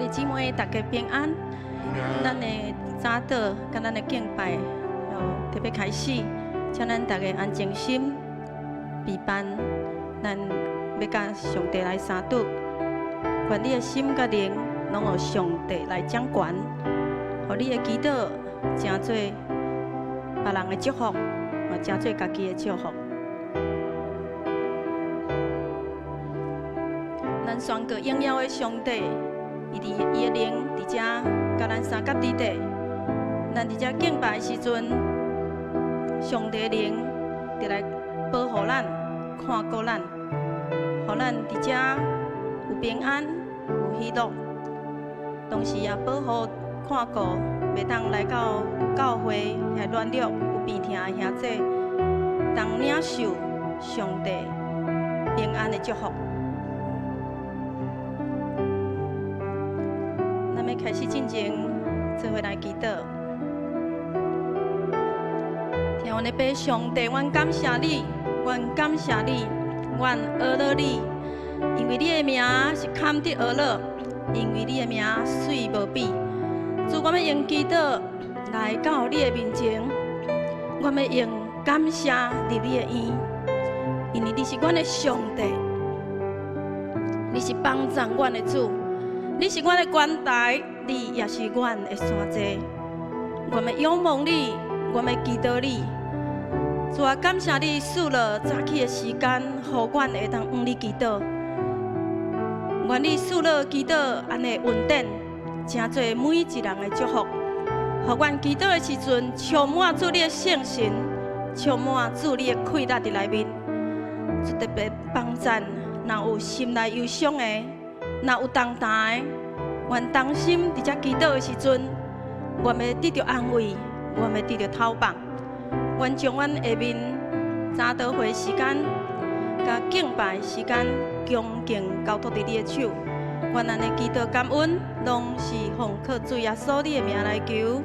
弟姊妹，大家平安。咱的早禱佮咱的敬拜，特別開始，請咱大家安靜心，備辦，咱欲佮上帝來相拄。願你的心佮靈，攏予上帝來掌權，予你的祈禱成做別人的祝福，嘛成做家己的祝福。咱宣告榮耀的上帝，伊佇伊的靈佇遮，佮咱相佮佇咧。咱佇遮敬拜的時陣，上帝靈就來保護咱、看顧咱，予咱佇遮有平安、有喜樂。同時也保護、看顧，袂當來到教會遐軟弱、有病疼的兄弟，當領受上帝平安的祝福。咱欲開始進前，做伙來祈禱。天阮的父上帝，阮感謝你，阮感謝你，阮阿樂你，因為你的名是堪得阿樂，因為你的名媠無比。主，阮欲用祈禱來到你的面前，阮欲用感謝入你的院，因為你是阮的上帝，你是幫贊阮的主。你是阮的懸台，你也是阮的山寨。阮欲仰望你，阮欲祈禱你。主啊，感謝你賜落早起的時間，予阮會當向你祈禱。願你賜落祈禱按呢恩典，成做每一人的祝福。予阮祈禱的時陣，充滿主你的聖神，充滿主你的氣力佇內面。就特別幫贊，若有心內憂傷的，若有重擔的，願同心佇遮祈禱的時陣，阮欲得著安慰，阮欲得著透放。願將阮下面早禱會時間、佮敬拜時間，恭敬交託佇你的手。願咱的祈禱感恩，攏是奉靠主耶穌你的名來求，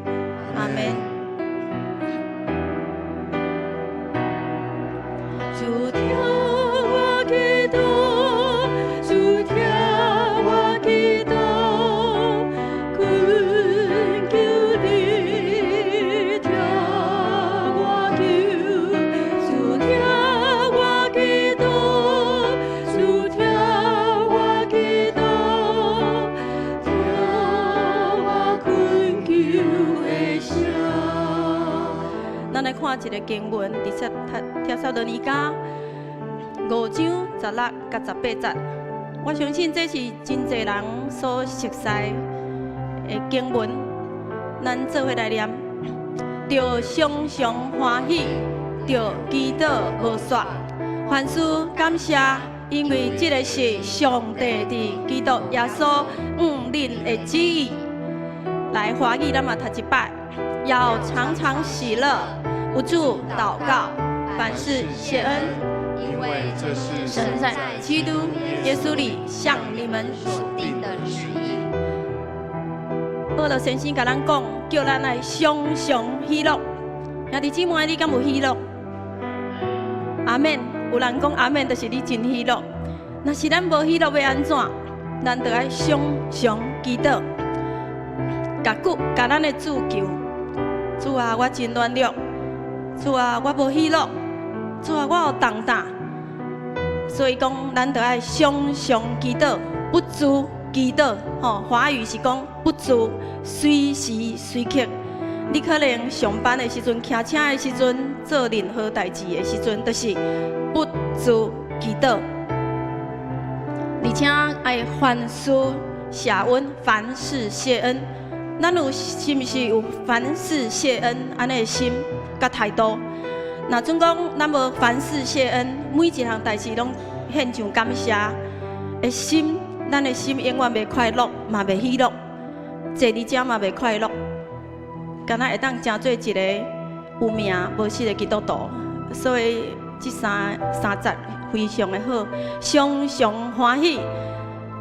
阿們。主聽我祈禱，主聽我祈禱，懇求你聽我求。主聽我祈禱，主聽我祈禱，聽我懇求的聲。咱來看一个經文，佇帖撒羅尼迦五章十六佮十八節。我相信這是真濟人所熟悉的經文，咱做伙來念：著常常歡喜，著祈禱無煞，凡事感謝，因為這个是上帝佇基督耶穌向恁的旨意。來，華語咱嘛讀一擺，要常常喜樂，不住禱告，凡事謝恩，因為這是神在基督耶穌裡向你們所定的旨意。保羅先生共咱講，叫咱來常常喜樂。兄弟姊妹，你敢有喜樂？阿們。有人講阿們，就是你真喜樂。若是咱無喜樂，欲按怎？咱就愛常常祈禱，共主，共咱的主求。主啊，我真軟弱。主啊，我無喜樂。主啊，我有重擔。所以講，咱就愛常常祈禱，不住祈禱。吼，華語是講不住，隨時隨刻。你可能上班的時陣、騎車的時陣、做任何代誌的時陣，就是不住祈禱。而且愛凡事謝恩，凡事謝恩。咱有是毋是有凡事謝恩按呢的心佮態度？若準講咱無凡事謝恩，每一項代誌攏獻上感謝的心，咱的心永遠袂快樂，嘛袂喜樂，坐佇遮嘛袂快樂，敢若會當成做一个有名無實的基督徒。所以這三節非常的好，常常歡喜，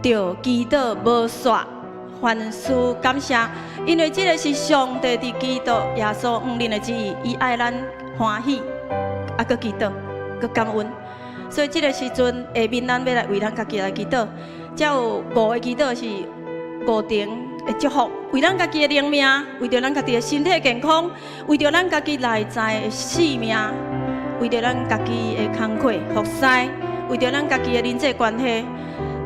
著祈禱無煞，凡事感謝，因為這个是上帝佇基督耶穌向恁的旨意，伊愛咱歡喜，啊，閣祈禱，閣感恩。所以這个時陣，下面咱欲來為咱家己來祈禱。遮有五个祈禱是五五重的祝福，為咱家己的靈命，為著咱家己的身體健康，為著咱家己內在的性命，為著咱家己的工課服侍，為著咱家己的人際關係，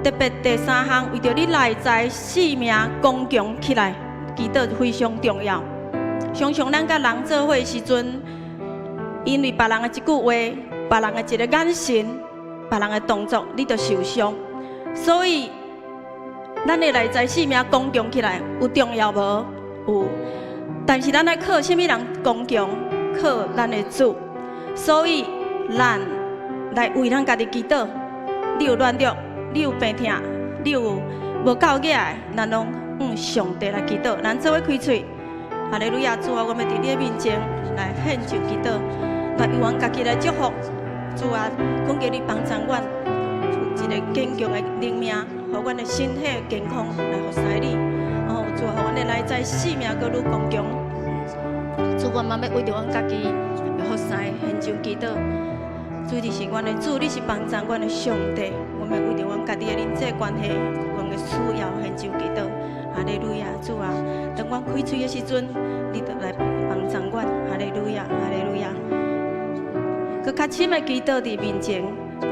特別第三項，為著你內在性命剛強起來，祈禱非常重要。常常咱佮人做伙的時陣，因為別人的一句話，別人的一个眼神，別人的動作，你就受傷。所以，咱的內在性命剛強起來，有重要無？有。但是咱愛靠啥物人剛強？靠咱的主。所以，咱來為咱家己祈禱。你有軟弱，你有病痛，你有無夠額的，咱攏向上帝來祈禱。咱做伙開喙，哈利路亞！主啊，我欲佇你的面前來獻上祈禱，來為阮家己來祝福。主啊，懇求你幫助阮，有一个堅強的靈命，予阮的身體健康來服侍你。哦，主啊，予阮的內在性命閣愈剛強。主，阮嘛欲為著阮家己的服侍獻上祈禱。主，你是阮的主，你是幫助阮的上帝。我欲為著阮家己的人際關係、阮的需要獻上祈禱。哈利路亞，主啊，當阮開喙的時陣，你就來幫助阮。哈利路亞，哈利路亞。閣較深的祈禱佇面前，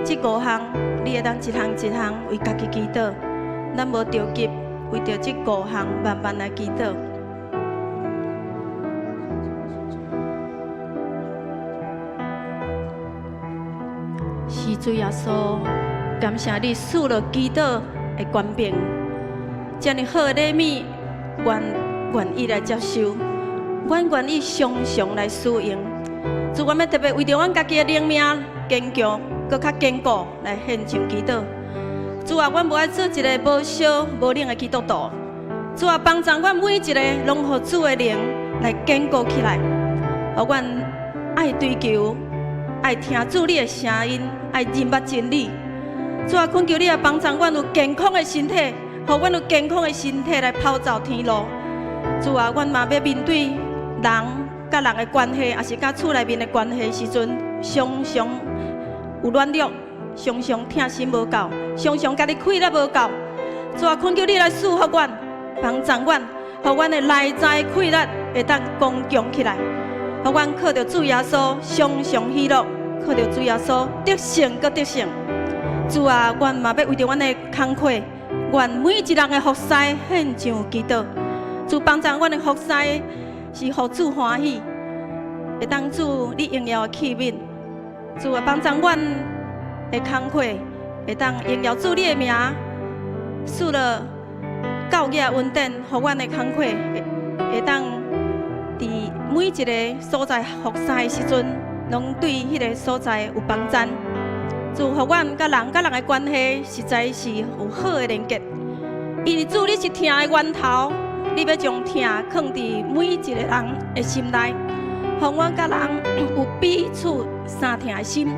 這五項你會當一項一項為家己祈禱。咱無著急，為著這五項慢慢來祈禱。是主耶穌，感謝你賜予祈禱的權柄，這麼好的禮物，阮願意來接受，阮願意常常來使用。主，阮欲特別為著阮家己的靈命堅強，閣較堅固來獻上祈禱。主啊，阮無愛做一个無燒無冷的基督徒。主啊，幫助阮每一个攏予主的靈來堅固起來，予阮愛追求，愛聽主你的聲音，愛認捌真理。主啊，懇求你來幫助阮有健康的身體，予阮有健康的身體來跑走天路。主啊，阮嘛欲面對人佮人的關係，抑是佮厝內面的關係時陣，常常有軟弱，常常疼心無夠，常常家己氣力無夠。主啊，懇求你來賜福阮，幫助阮，予阮的內在氣力會當剛強起來，予阮靠著主耶穌常常喜樂，靠著主耶穌得勝閣得勝。主啊，阮嘛欲為著阮的工課，願每一人的服侍獻上祈禱。主幫助阮的服侍是予主歡喜，會當做你榮耀的器皿。主啊，幫助阮的工課會當榮耀主你的名，賜予教業恩典，予阮的工課會當佇每一个所在服侍的時陣，攏對彼个所在有幫助。主，予阮佮人佮人的關係，實在是有好的連結。因為主你是疼的源頭，你欲將疼囥佇每一个人的心內，予阮佮人有彼此相疼的心。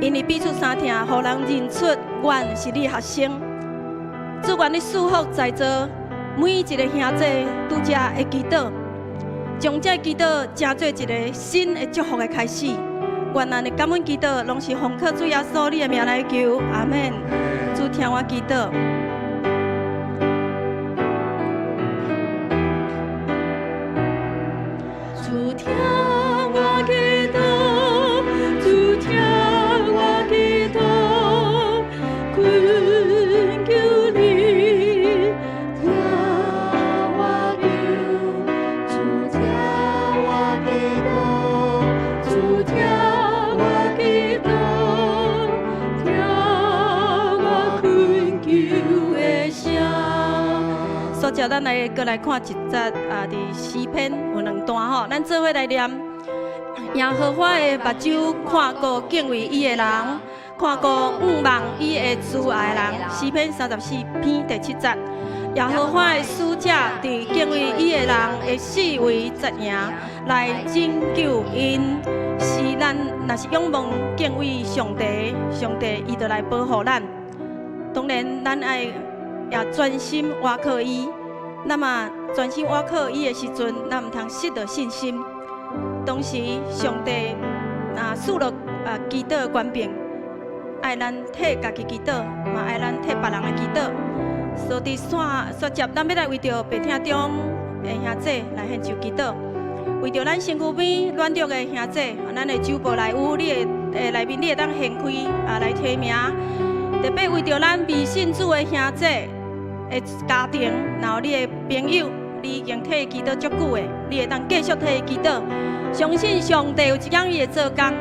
因為彼此相疼，予人認出阮是你的學生。主，願你賜福在座每一个兄弟拄才的祈禱，將這祈禱成做一个新的祝福的開始。願咱的感恩祈禱，攏是奉靠主耶穌你的名來求，阿們。主聽我祈禱。主聽我祈禱，主聽我祈禱，懇求你聽我求，主聽我祈禱，主聽我祈禱，聽我懇求的聲。所以，咱來閣來看一節啊，佇詩篇有兩段吼，咱做伙來念。耶和華的目睭看顧敬畏伊的人，看顧仰望伊的慈愛的人。詩篇34篇第7節。耶和華的使者佇敬畏伊的人的四圍紮營，來拯救𪜶。是咱若是仰望敬畏上帝，上帝伊就來保護咱。當然，咱愛也專心倚靠伊。咱嘛專心倚靠伊的時陣，咱毋通失落信心。當時上帝啊賜予啊祈禱的權柄，愛咱替家己祈禱，嘛愛咱替別人來祈禱。所以煞煞接，咱欲來為著白聽中的兄姊來獻上祈禱，為著咱身軀邊軟弱的兄姊，咱的主播來有你的內面，你會當掀開啊來提名。特別為著咱未信主的兄姊的家庭，然後你的朋友，你已經替伊祈禱足久的，你會當繼續替伊祈禱。相信上帝有一天伊會做工，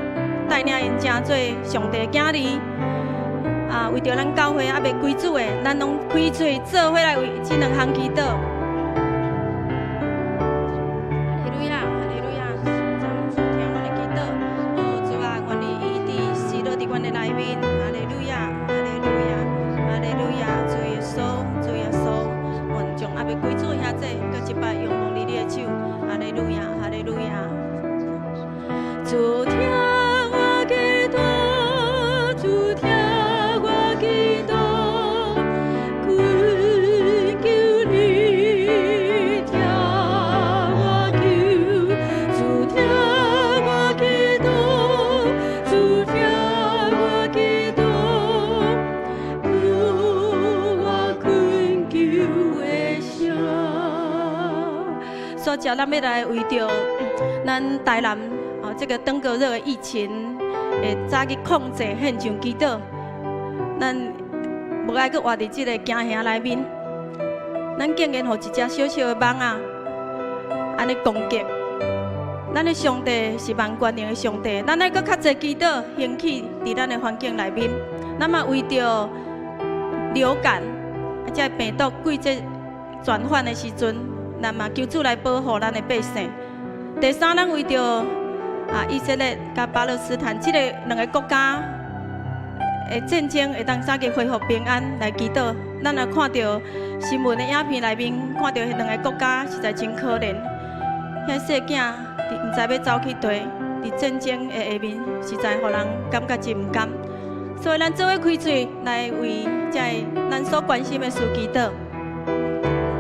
帶領𪜶成做上帝的囝兒。啊，為著咱教會猶未歸主的，咱攏開喙做伙來為這兩項祈禱。哈利路亞，哈利路亞，主聽阮的祈禱。哦，主啊，願你醫治施落佇阮的內面。哈利路亞，哈利路亞，哈利路亞，主耶穌，主耶穌，願將猶未歸主的兄姊，閣一擺仰望你的手。哈利路亞，哈利路亞。主聽我祈禱，主聽我祈禱，懇求你聽我求。主聽我祈禱，主聽我祈禱，聽我懇求的聲。所以，咱欲來為著咱台南哦，這個登革熱的疫情會早日控制，獻上祈禱。咱無愛閣活佇這個驚嚇內面，咱竟然予一隻小小的蚊仔按呢攻擊。咱的上帝是萬權能的上帝，咱愛閣較濟祈禱興起佇咱的環境內面。咱嘛為著流感，啊，這個病毒季節轉換的時陣，咱嘛求主來保護咱的百姓。第三，咱為著啊以色列佮巴勒斯坦這个兩个國家的戰爭會當早日恢復平安來祈禱。咱若看著新聞的影片內面，看著彼兩个國家實在真可憐，遐細囝毋知欲走去佗，佇戰爭的下面，實在予人感覺真毋甘。所以咱做伙開喙來為這个咱所關心的事祈禱。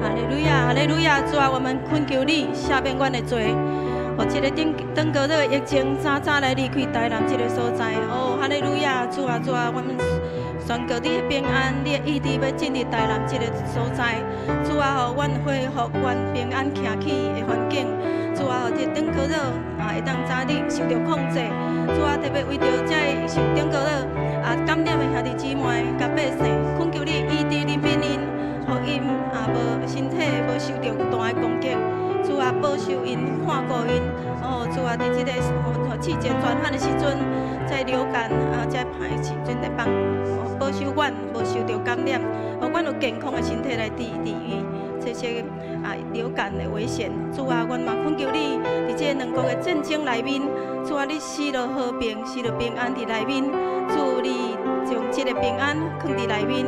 哈利路亞，哈利路亞！主啊，我們懇求你赦免阮的罪，予這个登革熱的疫情早早來離開台南這个所在。哦，哈利路亞！主啊，主啊，我們宣告你的平安，你的醫治欲進入台南這个所在。主啊，予阮恢復阮平安徛起的環境。主啊，予這登革熱啊會當早日受著控制。主啊，特別為著這个受登革熱啊感染的兄弟姊妹佮百姓，懇求你醫治憐憫𪜶，予𪜶啊無身體無受著大的攻擊。主啊，保守𪜶，看顧𪜶。哦，主啊，佇這个季節轉換的時陣，在流感啊，這歹的時陣來幫保守阮無受著感染，予阮有健康的身體來抵禦這些啊流感的危險。主啊，阮嘛懇求你，佇這兩國的戰爭內面，主啊，你賜落和平，賜落平安佇內面。主，你將這个平安囥佇內面，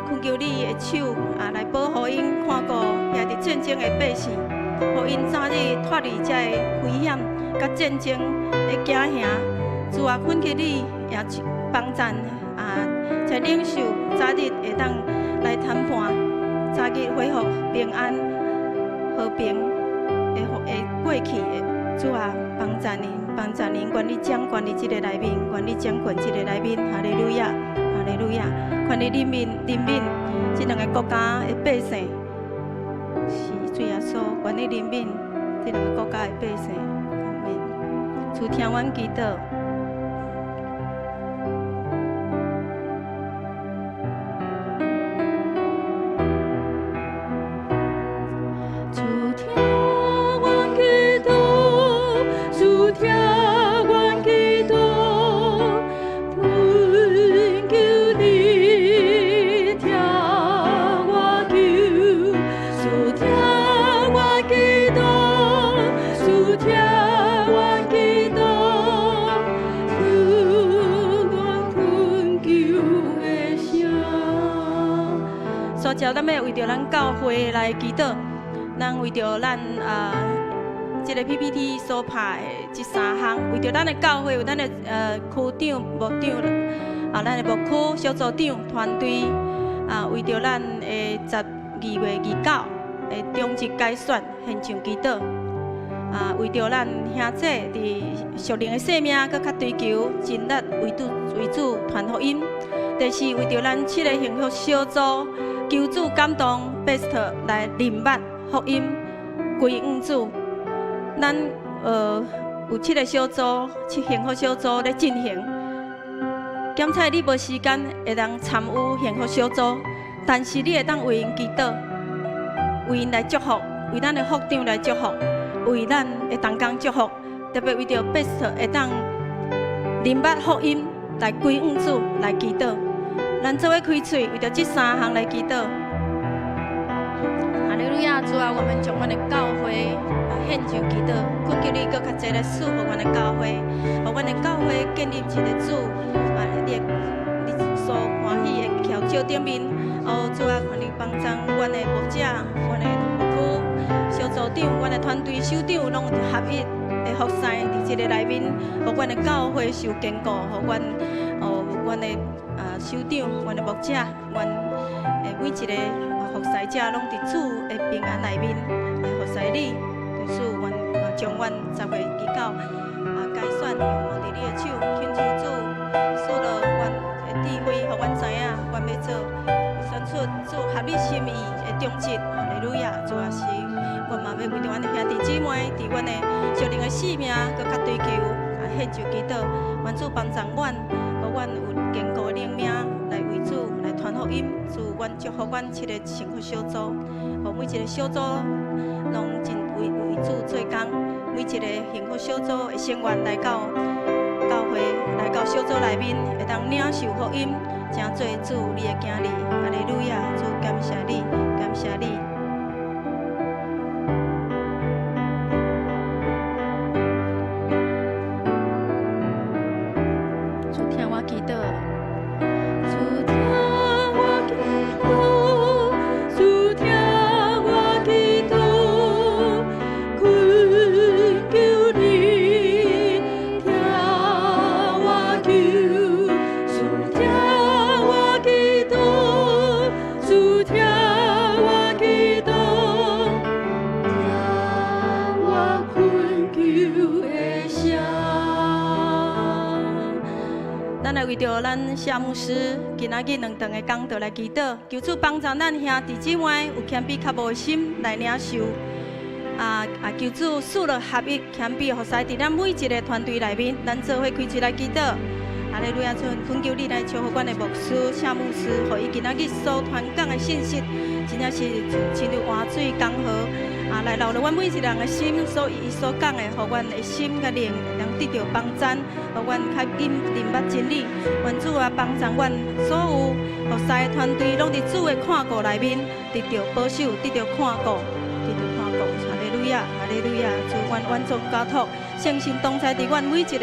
懇求你的手啊來保護𪜶，看顧遐佇戰爭的百姓，予𪜶早日脫離這个危險佮戰爭的驚嚇。主啊，懇求你也幫贊啊，這領袖早日會當來談判，早日恢復平安和平的的過去的。主啊，幫贊𪜶，幫贊𪜶，願你掌權佇這个內面，願你掌權這个內面。哈利路亞，哈利路亞，願你憐憫憐憫這兩个國家的百姓，是主耶穌，願你憐憫這兩个國家的百姓。阿們。主聽阮祈禱。主聽阮祈禱，主聽阮祈禱，懇求你聽我求。主聽我祈禱，主聽阮祈禱，聽我懇求的聲。所以，咱欲為著咱教會來祈禱。咱為著咱啊，這个 PPT 所拍的這三項，為著咱的教會有咱的區長、牧長啊，咱的牧區小組長團隊啊，為著咱的12月29的中職改選獻上祈禱啊，為著咱兄姊佇屬靈的生命閣較追求盡力為主為主傳福音。第四，為著咱七个幸福小組，求主感動 Best 來認捌福音歸向主。咱有七个小組，七幸福小組咧進行。檢採你無時間會當參與幸福小組，但是你會當為𪜶祈禱，為𪜶來祝福，為咱的副長來祝福，為咱的同工祝福，特別為著 Best 會當認捌福音來歸向主來祈禱。咱做伙開喙，為著這三項來祈禱。哈利路亞，主啊，我們將阮的教會啊獻上祈禱，懇求你閣較濟來賜福阮的教會，予阮的教會建立一个主啊，你的你所歡喜的轎石頂面。哦，主啊，求你幫助阮的牧者、阮的牧區小組長、阮的團隊首長，攏合一的服侍佇這个內面，予阮的教會受堅固，予阮哦，阮的啊首長、阮的牧者、阮的每一个服侍者，攏佇主的平安內面來服侍你。就是阮啊，將阮10月29啊改選仰望佇你的手，懇求主賜予阮的智慧，予阮知影阮欲做選出主合你心意的長執。哈利路亞！主啊，是阮嘛欲為著阮的兄弟姊妹，佇阮的屬靈的性命，閣較追求啊獻上祈禱，願主幫助阮，予阮有堅固的靈命來為主來傳福音。主，阮祝福阮七個幸福小組，予每一個小組攏真為主做工，每一個幸福小組的成員來到教會，來到小組內面，會當領受福音，成做主你的囝兒。哈利路亞！主感謝你，感謝你。主聽我祈禱，主聽我祈禱，主聽我祈禱，懇求你聽我求，主聽我祈禱，主聽我祈禱，聽我懇求的聲。咱來為著咱夏牧師今仔日兩頓的講道來祈禱，求主幫助咱兄弟姊妹有謙卑較無的心來領受。啊！求主賜予合一謙卑服侍佇咱每一个團隊內面，咱做伙開喙來祈禱。哈利路亞，主懇求你來祝福阮的牧師夏牧師，予伊今仔日所傳講的信息，真正是親像活水江河啊，來流入阮每一个人的心，所以伊所講的，予阮的心佮靈會當得著幫贊，予阮較緊認捌真理。願主啊，幫助阮所有服侍的團隊，攏佇主的看顧內面，得著保守，得著看顧，得著看顧。哈利路亞，哈利路亞！主，阮完全交託，聖神同在佇阮每一个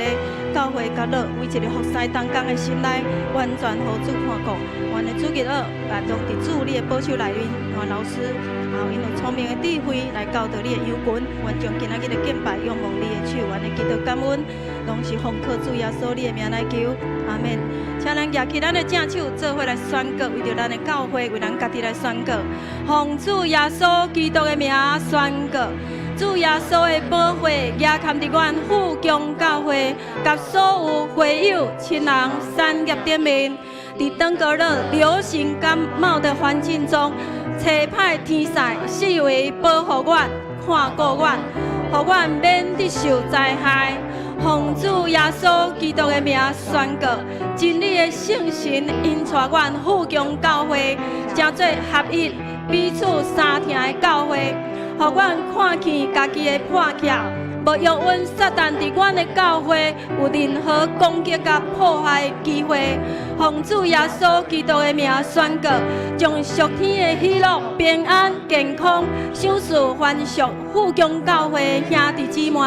教會角落，每一个服侍同工的心內，完全予主看顧。阮的主日學啊，攏佇主你的保守內面，願老師啊，𪜶有聰明的智慧來教導你的羊群。阮將今仔日的敬拜仰望你的手，阮的祈禱感恩，攏是奉靠主耶穌你的名來求，阿們。請咱舉起咱的正手，做伙來宣告，為著咱的教會，為咱家己來宣告，奉主耶穌基督的名宣告。主耶穌的寶血壓崁佇阮富強教會佮所有會友親人產業頂面，佇登革熱流行感冒的環境中，差派天使四圍保護阮、看顧阮，予阮免得受災害。奉主耶穌基督的名宣告，真理的聖神引帶阮富強教會，成做合一、彼此相疼的教會。予阮看見家己的破缺，無容允撒旦佇阮的教會有任何攻擊佮破壞的機會。奉主耶穌基督的名宣告，將屬天的喜樂、平安、健康，賞賜凡屬富強教會的兄弟姊妹，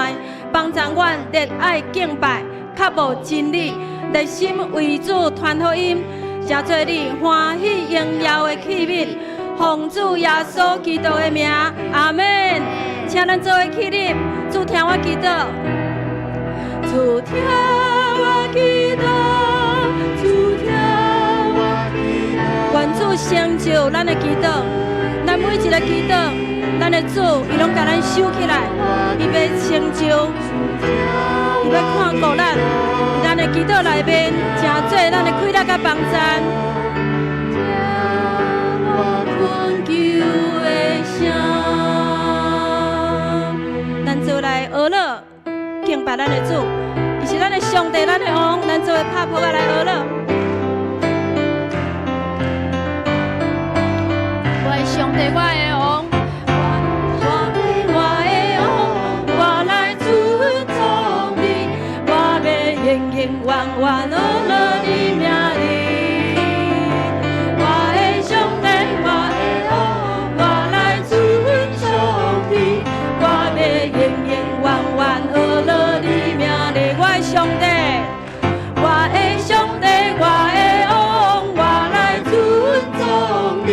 幫助阮熱愛敬拜，渴慕真理，熱心為主傳福音，成做你歡喜榮耀的器皿。奉主耶穌基督的名，阿們。請咱做伙起立，主聽我祈禱，主聽我祈禱，主聽我祈禱。願主成就咱的祈禱，咱每一个祈禱，咱的主，伊攏共咱收起來，伊欲成就，伊欲看顧咱，佇咱的祈禱內面，成做咱的氣力佮幫贊。我懇求的聲，咱做來學樂，敬拜咱的主，伊是咱的上帝，咱的王，咱做伙拍噗仔來學樂。我的上帝，我的王，我的王，我來尊崇你，我欲永永遠遠學樂你名字。我的上帝，我的王，我來尊崇你，我欲永永遠遠學樂你名字。我的上帝，我的上帝，我的王，我來尊崇你，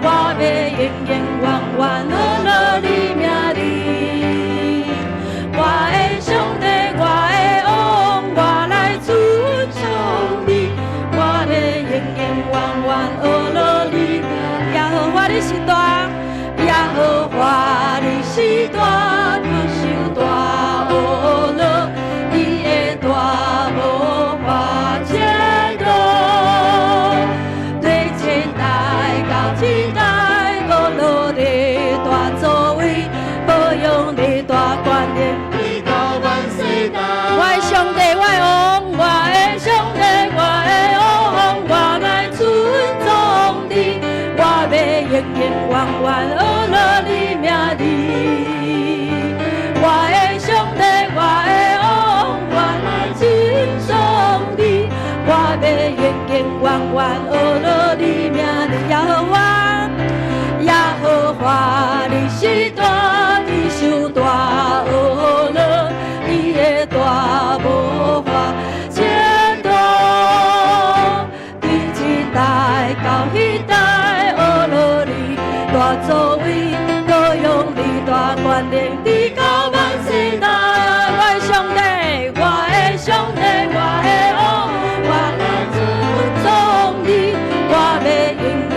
我欲永永遠遠學樂你名字。我的上帝，我的王，我來尊崇你，我欲永永遠遠學樂你名。耶和華你是大，耶和華你是大，領受大學樂，你的大無法切度，對這代到這代，學樂你大作為，保養你大權能。直到萬世代。我的上帝，我的王，我的上帝，我的王，我來尊崇你，我欲永永遠遠學樂你名字。我的上帝，我的王，我來尊崇你，我欲永永遠遠學樂你名字。耶和華，耶和華你是大，你受大學樂，你的大無法切度，對這代到彼代，學樂你大作為，保養你大權能，直到萬世代。我的上帝，我的上帝，我的王，我來尊崇你，我欲永永遠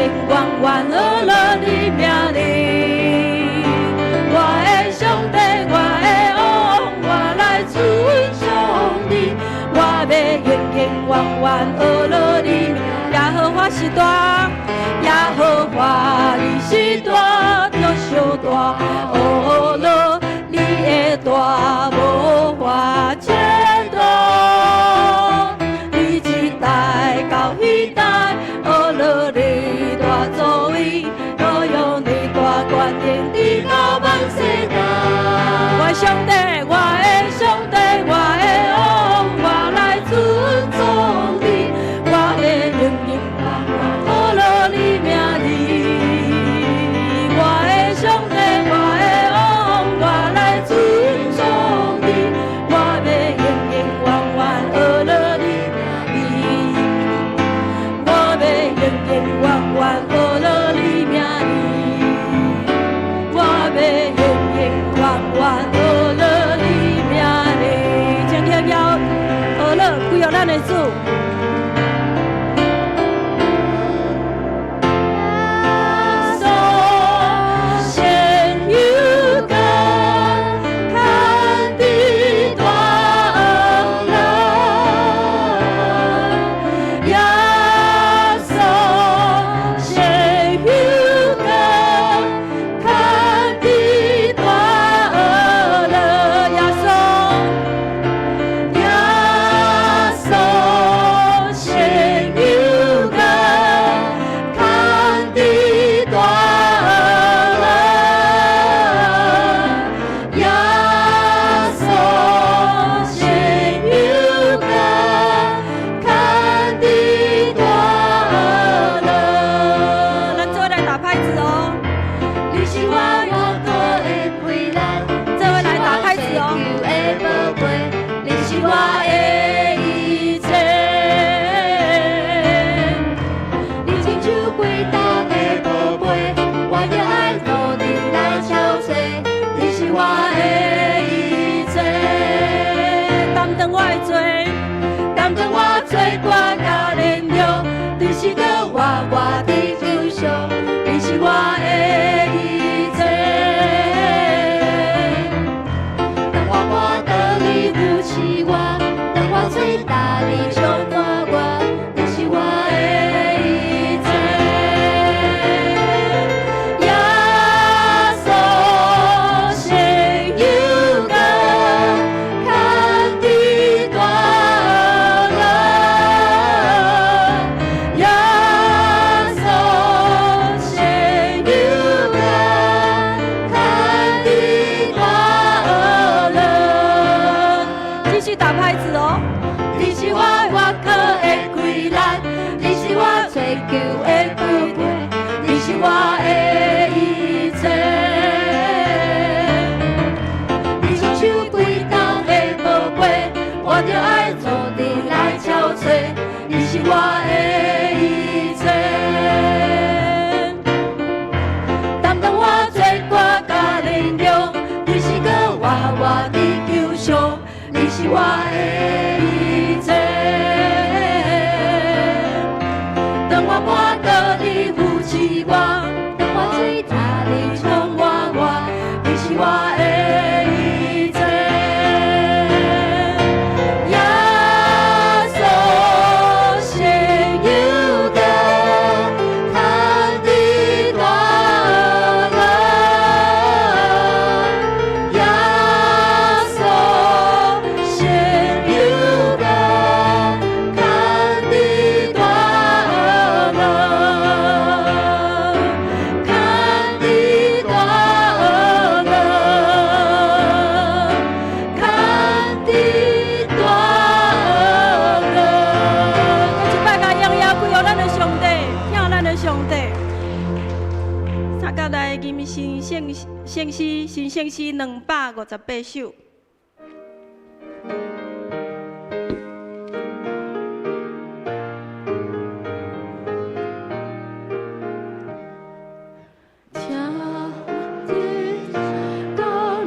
遠學樂你名字。我的上帝，我的王，我來尊崇你，我欲永永遠遠學樂你名。耶和華是大，耶和華你是大，領受大學樂，你的大無法切度，你這代到彼代，學樂你大作為，保養你大權能，直到萬世代。我的上帝，我的上帝，我的王，我來尊崇你，我欲永永遠遠學樂你名字。我的上帝，我的王，我來尊崇你，我欲永永遠遠學樂你名字。我欲永永遠遠學樂你名字。我欲永永遠遠學樂你名字。請起來學樂，歸予咱的主。耶穌顯有根，牽佇大學樂。耶穌顯有根，牽佇大學樂。耶穌，耶穌顯有根，牽佇大學樂。耶穌顯有根，牽佇大學樂。咱做伙來打拍子哦！你是我活過的氣力，做伙來打拍子哦！的寶貝，你是我的一切。你親像貴重的寶貝，我著愛努力來超濟。你是我的一切，擔當我的罪，擔當我罪過佮軟弱，你是閣活活佇樹上，你是我的一切。救的寶貝，你是我的一切。你親像幾重的寶貝，我著愛做陣來敲揣，你是我的一切。擔當我罪過佮能量，你是閣活活的救贖，你是我的一切。當我跋倒，你扶持我；當我醉醉，你充滿我，你是我的一切。耶穌先有的，牽的大樂。耶穌先有的，牽的大樂，牽的大樂，牽的大樂。閣一擺共榮耀歸予咱的上帝，疼咱的上帝。三甲來吟新聖聖詩，新聖詩258首。請感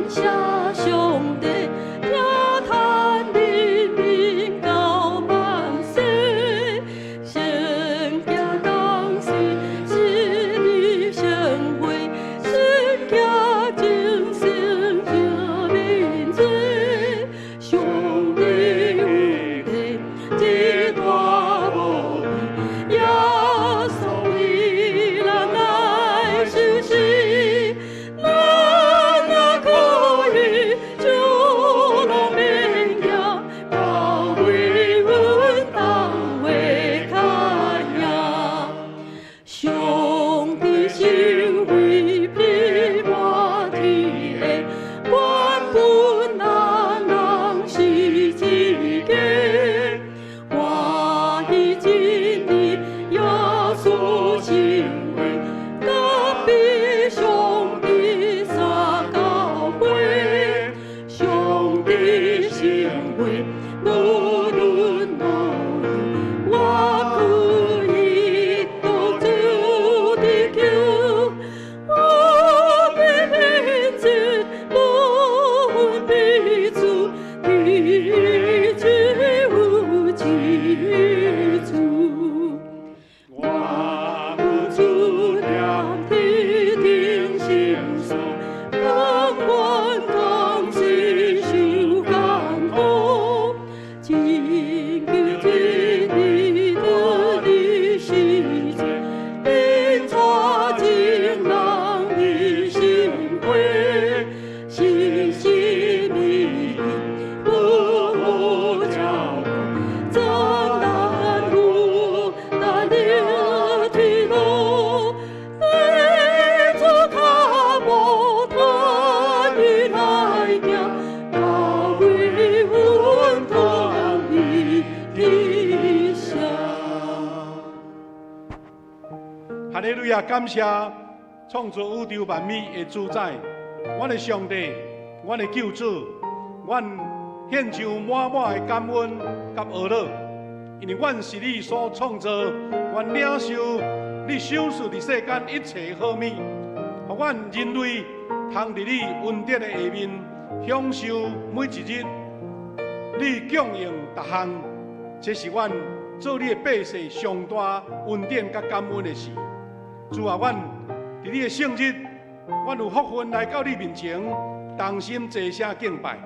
謝上帝，聽嘆你名到萬世，聖潔同時是你聖會，聖潔真心赦免罪，上帝恩典這大無比，耶穌為咱來受死，咱若可以就攏免驚，到尾阮同伙較贏。上帝聖會遍滿天下，原本咱人是一家，歡喜真理耶穌聖會，特別上帝三教會，上帝聖會無論哪裡，我可以到主的求，我的面前無分彼此，你只有一處。我有主念天頂心事，甘願同時受艱苦，真求真理得你實際，引帶眾人的心會，信心美麗不驕傲，讚難負擔了天路，對主腳步探你來行，到尾阮同你的聲。哈利路亞！感謝創造宇宙萬物的主宰，阮的上帝，阮的救主，阮獻上滿滿的感恩佮呵咾，因為阮是你所創造，阮領受你賞賜佇世間一切好物，予阮人類通佇你恩典的下面享受每一日你供應逐項，這是阮做你的百姓上大恩典佮感恩的事。主啊，阮佇你的聖日，阮有福分來到你面前，同心齊聲敬拜。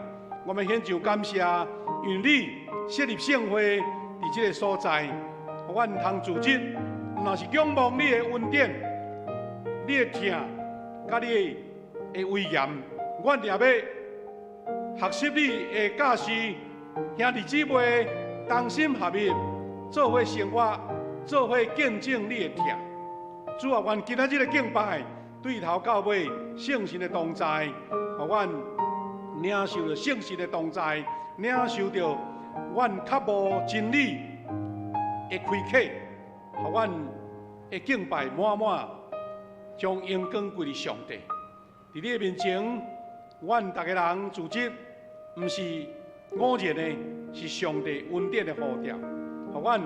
我們獻上感謝，因為你設立聖會佇這个所在，予阮通組織，毋但是仰望你的恩典、你的疼、佮你的威嚴，阮也欲學習你的教示，兄弟姊妹同心合一，做伙生活，做伙見證你的疼。主啊，願今仔日的敬拜，對頭到尾聖神的同在，予阮領受著聖神的同在，領受著阮渴慕真理的開啟，予阮的敬拜滿滿，將榮光歸予上帝。佇你的面前，阮逐个人組織，毋是偶然的，是上帝恩典的呼召，予阮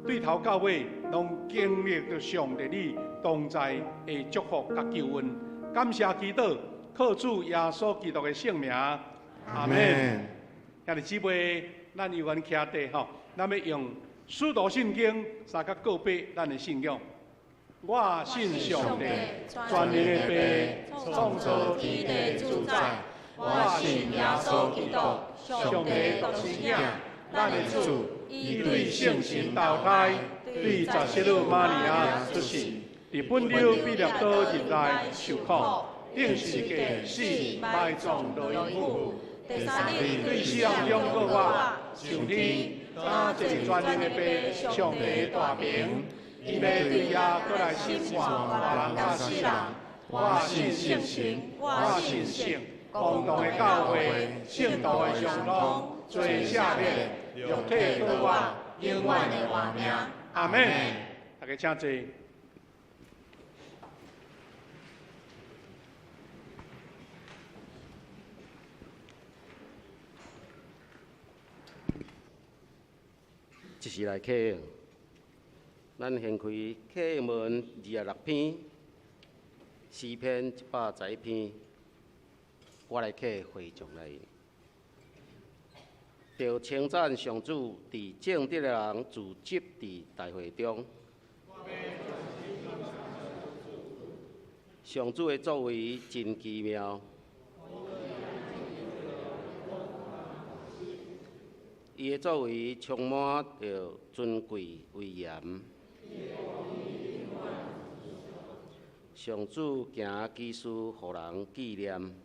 對頭到尾攏經歷著上帝你同在的祝福佮救恩。感謝祈禱，靠主耶穌基督的聖名，阿們。兄弟姊妹，咱有緣徛地吼，咱欲用使徒信經相佮告白咱的信仰。我信上帝，全能的父，創造天地主宰。我信耶穌基督，上帝獨生囝，咱的主，伊對聖神投胎，對十聖女瑪利亞出世，佇本丟彼拉多入內受苦，釘十字架死埋葬落陰府，第三日對死人中復活，上天，擔坐全能的父，上帝大名，伊欲對遐閣來審判活人佮死人。我信聖神，我信聖公同的教會，聖徒的相通，罪赦免，肉體復活，永遠的活命。阿們。大家請坐。一時來啟應，咱掀開啟應文26篇，詩篇111篇，我來啟會眾來。著稱讚上主，佇正直的人聚集佇大會中。上主的作為真奇妙，伊的作為充滿著尊貴威嚴。上主行奇事，予人紀念。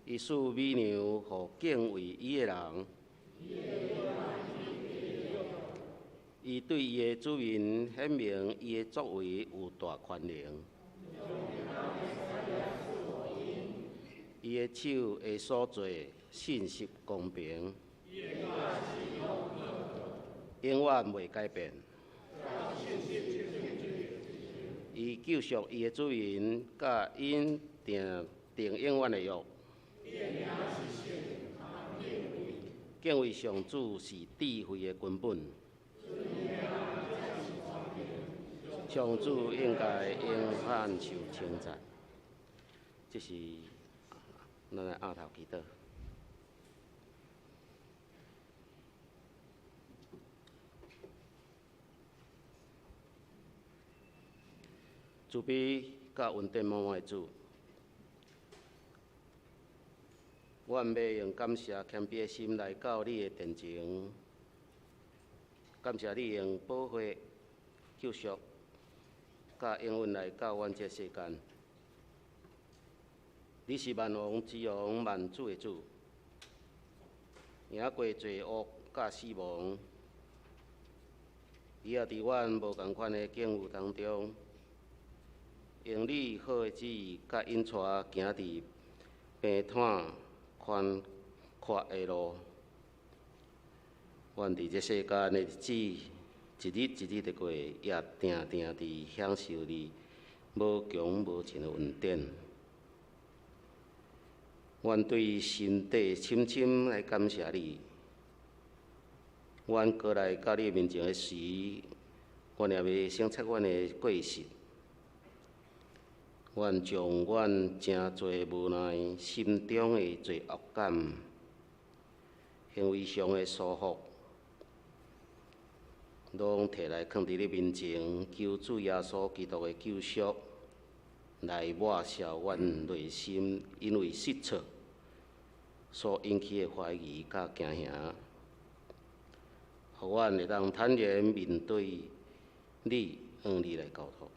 伊賜美糧予敬畏伊的人。伊對伊的子民顯明伊的作為有大權能。伊的手的所做信實公平，永遠袂改變。伊救贖伊的子民，佮𪜶訂定永遠的約。敬畏上主是智慧的根本。上主應該永遠受稱讚。這是咱來徉頭祈禱。慈悲佮恩典滿滿的主，阮欲用感謝謙卑的心來到你的殿前，感謝你用寶血救贖，佮永遠來到阮這世間。你是萬王之王、萬主的主，贏過罪惡佮死亡。你也佇阮無仝款的境遇當中，用你好的旨意，佮引帶行佇平坦寬闊的路。阮佇這世間的日子，一日一日的過，也定定佇享受你無窮無盡的恩典。阮對心底深深來感謝你。阮閣來到你面前的時，阮也欲省察阮的過失。阮將阮誠濟無奈心中的罪惡感、行為上的疏忽，攏提來囥佇你面前，求主耶穌基督的救贖，來抹消阮內心因為失措所引起的懷疑佮驚嚇，予阮會當坦然面對你，向你來交託。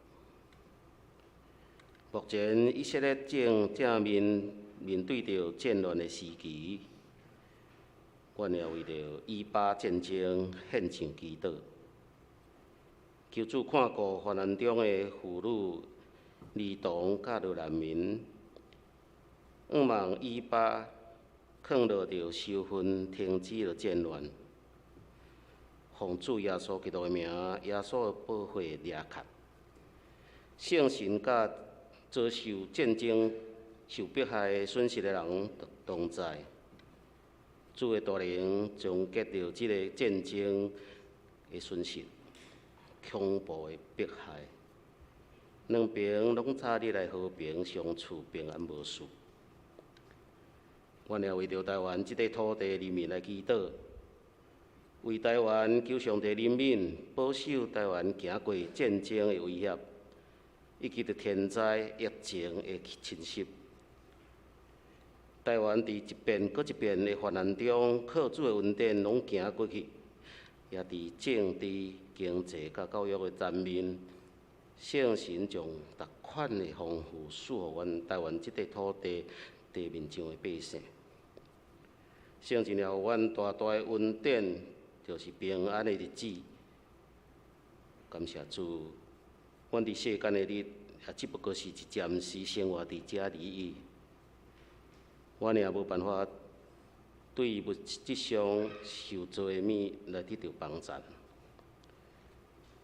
目前以色列正正面面對著戰亂的時期，阮也為著以巴戰爭獻上祈禱，求主看顧患難中的婦女、兒童佮著難民，向望以巴囥落著收分，停止著戰亂，予奉主耶穌基督的名，耶穌的寶血掠卡，聖神佮遭受戰爭、受迫害、損失的人同在。主的大能終結著這個戰爭的損失、恐怖的迫害。兩邊攏早日來和平相處，平安無事。阮也為著台灣這塊土地人民來祈禱，為台灣求上帝憐憫，保守台灣行過戰爭的威脅，以及著天災疫情的侵襲。台灣佇一遍閣一遍的患難中，靠主的恩典攏行過去，也佇政治、經濟佮教育的層面，聖神將逐款的豐富賜予阮台灣這塊土地地面上的百姓。聖神也予阮大大的恩典，就是平安的日子。感謝主，阮佇世間的日，也只不過是一暫時生活佇遮而已。阮也無辦法對物質上受造的物來得著幫贊，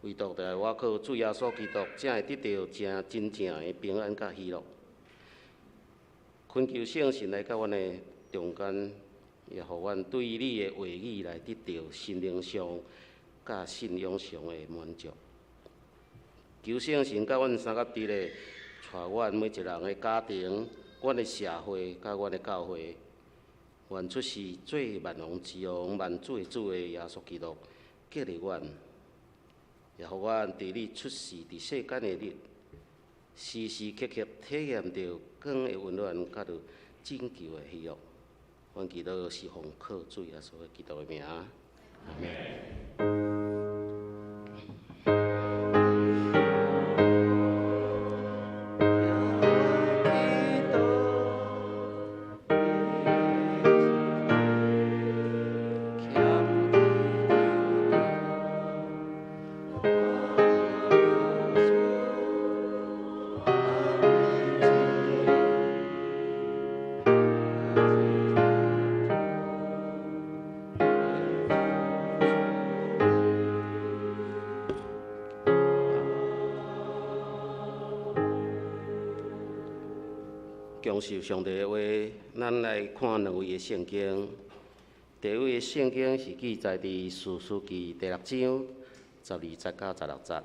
唯獨著倚靠主耶穌基督，才會得著真真正的平安佮喜樂。懇求聖神來到阮的中間，也予阮對你的話語來得著心靈上佮信仰上的滿足。求聖神佮阮三合佇咧，帶阮每一人的家庭、阮的社會佮阮的教會，願出世做萬王之王、萬主的主的耶穌基督，激勵阮，也予阮佇你出世佇世間的日，時時刻刻體驗著光的溫暖，佮著拯救的喜樂。阮祈禱是奉靠主耶穌基督的名，阿們。享受上帝的話，咱來看兩位的聖經。第一位的聖經是記載佇士師記第六章十二節到十六節。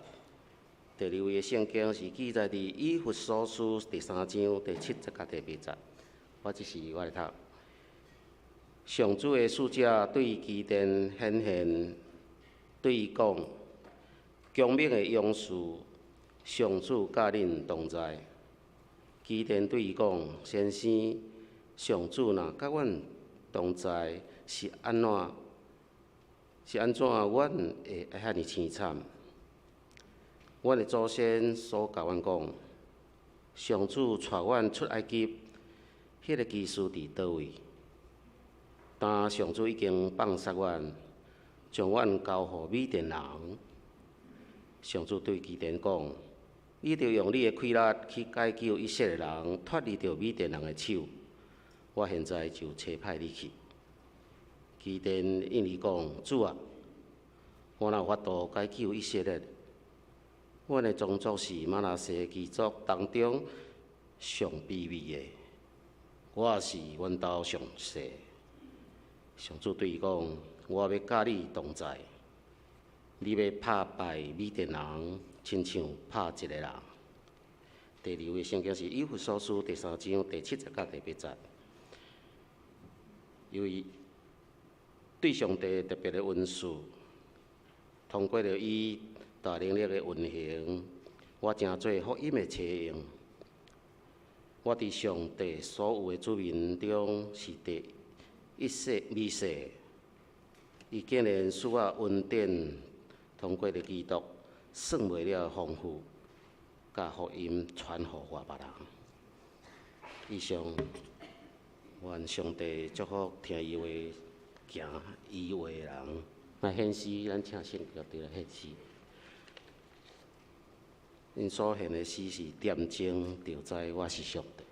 第二位的聖經是記載佇以弗所書第三章第七節到第八節。我這是我來讀。上主的使者對基甸顯現，對伊講：強猛的勇士，上主佮恁同在。基甸對伊講：先生，上主若佮阮同在，是按怎？是按怎阮會遐爾凄慘？阮的祖先所共阮講，上主帶阮出埃及，彼个奇事佇佗位？但上主已經放殺阮，將阮交予米甸人。上主對基甸講：你著用你的氣力去解救以色列人，脫離著米甸人的手。我現在就差派你去。基甸應伊講：主啊，我哪有法度解救以色列？阮的宗族是瑪拿西支族當中上卑微的，我也是阮兜上細。上主對伊講：我欲佮你同在，你欲拍敗米甸人，親像拍一個人。第二位聖經是以弗所書第三章第七節到第八節，由於對上帝特別的恩賜，通過著伊大能力的運行，我成做福音的車用。我佇上帝所有的子民中是第一細微細，伊竟然賜我恩典，通過著基督算袂了的豐富，佮福音傳予別人。以上，願上帝祝福聽伊話、行伊話的人。來獻詩，咱請聖樂隊來獻詩。𪜶所獻的詩是點鐘就知我是上帝。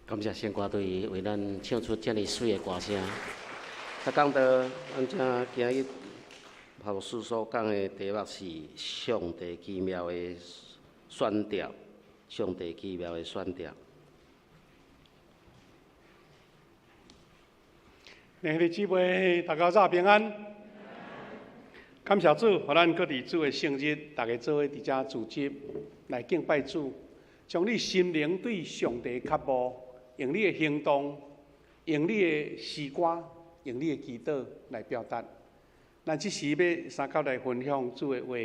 感謝聖歌隊為咱唱出遮爾媠的歌聲。啊，講到咱這今日牧師所講的題目是上帝奇妙的選召，上帝奇妙的選召。兄弟姊妹，大家早平安。感謝主，予咱閣佇主的聖日，大家做伙佇遮聚集來敬拜主，將你心靈對上帝的渴慕，用你的行動，用你的詩歌，用你的祈禱來表達。咱這時欲相佮來分享主的話，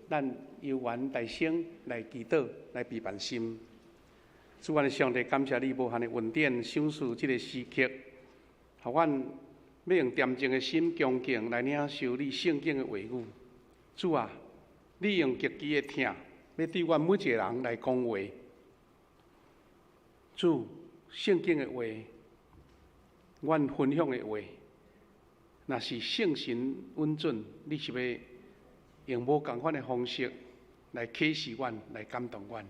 咱由阮大聲來祈禱，來備辦心。主，阮的上帝，感謝你無限的恩典，賞賜這个時刻，予阮欲用恬靜的心、恭敬來領受你聖經的話語。主啊，你用極其的疼，欲對阮每一个人來講話。主，聖經的話，阮分享的話，若是聖神允准，你是欲用無仝款的方式來啟示阮，來感動阮。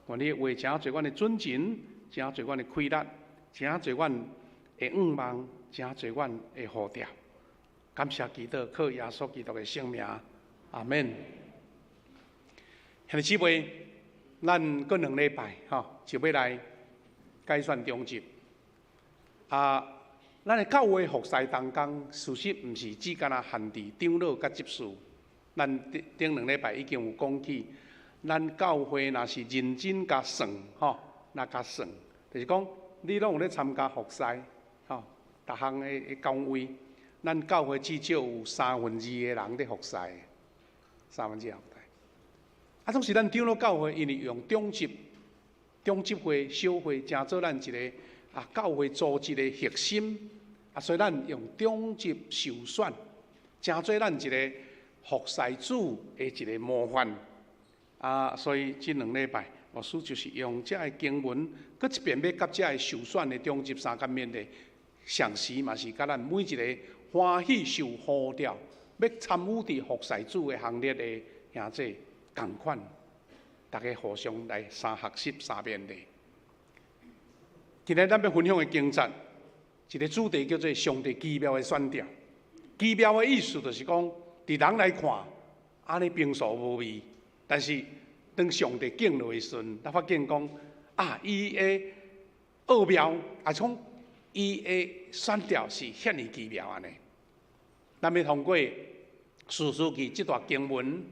願你的話成做阮的準繩，成做阮的氣力，成做阮的向望，成做阮的呼召。感謝基督，靠耶穌基督的聖名，阿們。兄弟姊妹，咱閣2禮拜吼，就欲來改選長執。啊，咱的教會服侍同工，事實毋是只干焦限佇長老佮執事。咱頂頂2禮拜已經有講起，咱教會若是認真共算吼，若共算，就是講你攏有咧參加服侍，吼，逐項的崗位，咱教會至少有三分二的人咧服侍，三分之二服侍。啊，總是咱長老教會，因為用長執、長執會、小會，成做咱一个教會組織的核心，啊，所以咱用長執受選，成做咱一个服侍主的一个模範。啊，所以這2禮拜，牧師就是用這个經文，閣一遍欲佮這个受選的長執相佮勉勵，同時嘛是佮咱每一个歡喜受呼召，欲參與佇服侍主的行列的兄弟仝款，大家互相來相學習、相勉勵。今日咱欲分享的經節，一个主題叫做上帝奇妙的選召。奇妙的意思就是講，佇人來看，按呢平素無味，但是當上帝降落的時陣，咱發現講，啊，伊的奧妙，啊，講伊的選召是遐爾奇妙按呢。咱欲通過士師記這段經文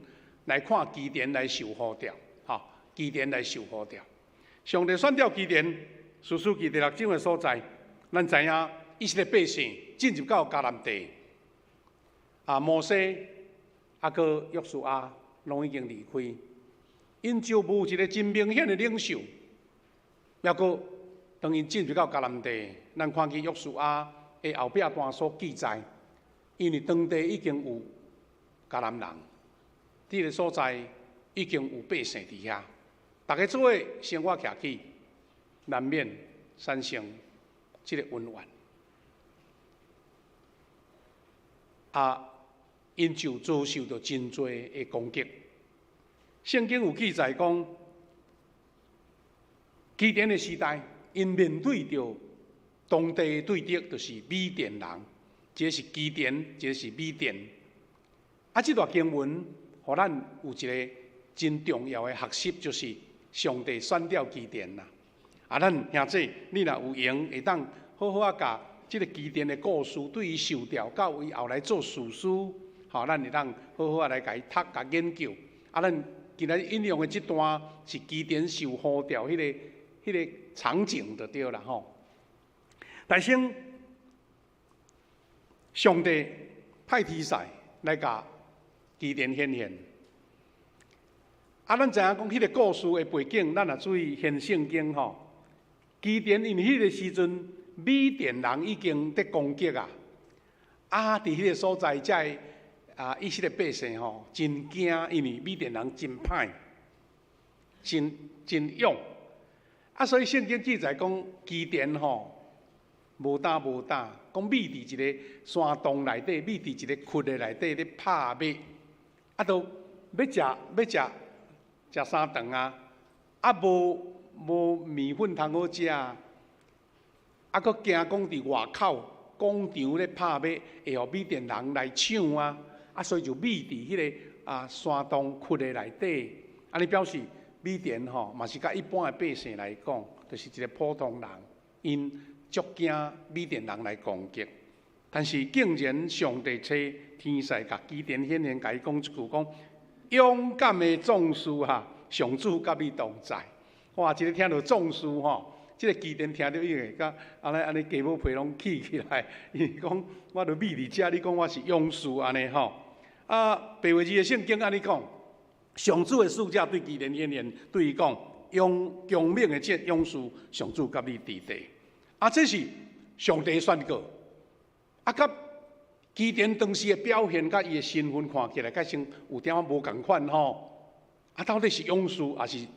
來看基甸來受呼召，吼，基甸來受呼召。上帝選召基甸，士師記第六章的所在，咱知影以色列百姓進入到迦南地，啊，摩西啊，閣約書亞攏已經離開，𪜶就無一个真明顯的領袖。抑閣當𪜶進入到迦南地，咱看見約書亞的後壁段所記載，因為當地已經有迦南人，佇个所在已經有百姓佇遐，大家做伙生活徛起，難免產生這个恩怨。啊，𪜶就遭受著真濟的攻擊。聖經有記載講，基甸的時代，𪜶面對著當地的對敵，就是米甸人。一个是基甸，一个是米甸。啊，這段經文，予咱有一个真重要的學習，就是上帝選召基甸啦。啊，咱兄弟，你若有閒，會當好好仔共這个基甸的故事，對伊受召到伊後來做士師，吼，咱會當好好仔來共伊讀、共研究。啊，咱今仔日引用的這段是基甸受呼召彼个場景就對啦吼。但是上帝派天使來共基甸顯現。啊，咱知影講彼个故事的背景，咱若注意現聖經吼，基甸因為彼个時陣米甸人已經佇攻擊啊，啊，佇彼个所在，遮个以色列百姓吼真驚，因為米甸人真歹，真真勇。啊，所以聖經記載講基甸吼無膽無膽，講覕佇一个山洞內底，覕佇一個窟的內底咧拍麥，啊，都欲食欲食食三頓啊，啊無無麵粉通好食。啊，閣驚講佇外口廣場咧拍馬，會予米甸人來搶啊！啊，所以就覕佇彼个山洞窟的內底。按呢表示米甸吼，嘛是佮一般的百姓來講，就是一个普通人，𪜶足驚米甸人來攻擊。但是竟然上帝差天使共基甸顯現，共伊講一句講：勇敢的壯士哈，上主佮你同在。哇！這个聽著壯士吼，這个基甸聽著伊會佮按呢按呢雞母皮攏起起來，伊講我著覕佇遮，你講我是勇士按呢吼。啊，白話字的聖經按呢講，上主的使者對基甸顯現，對伊講：勇強猛的這勇士，上主佮你佇地。啊，這是上帝宣告。啊，佮基甸當時的表現，佮伊的身份看起來，較像有點仔無仝款吼。啊，到底是勇士，抑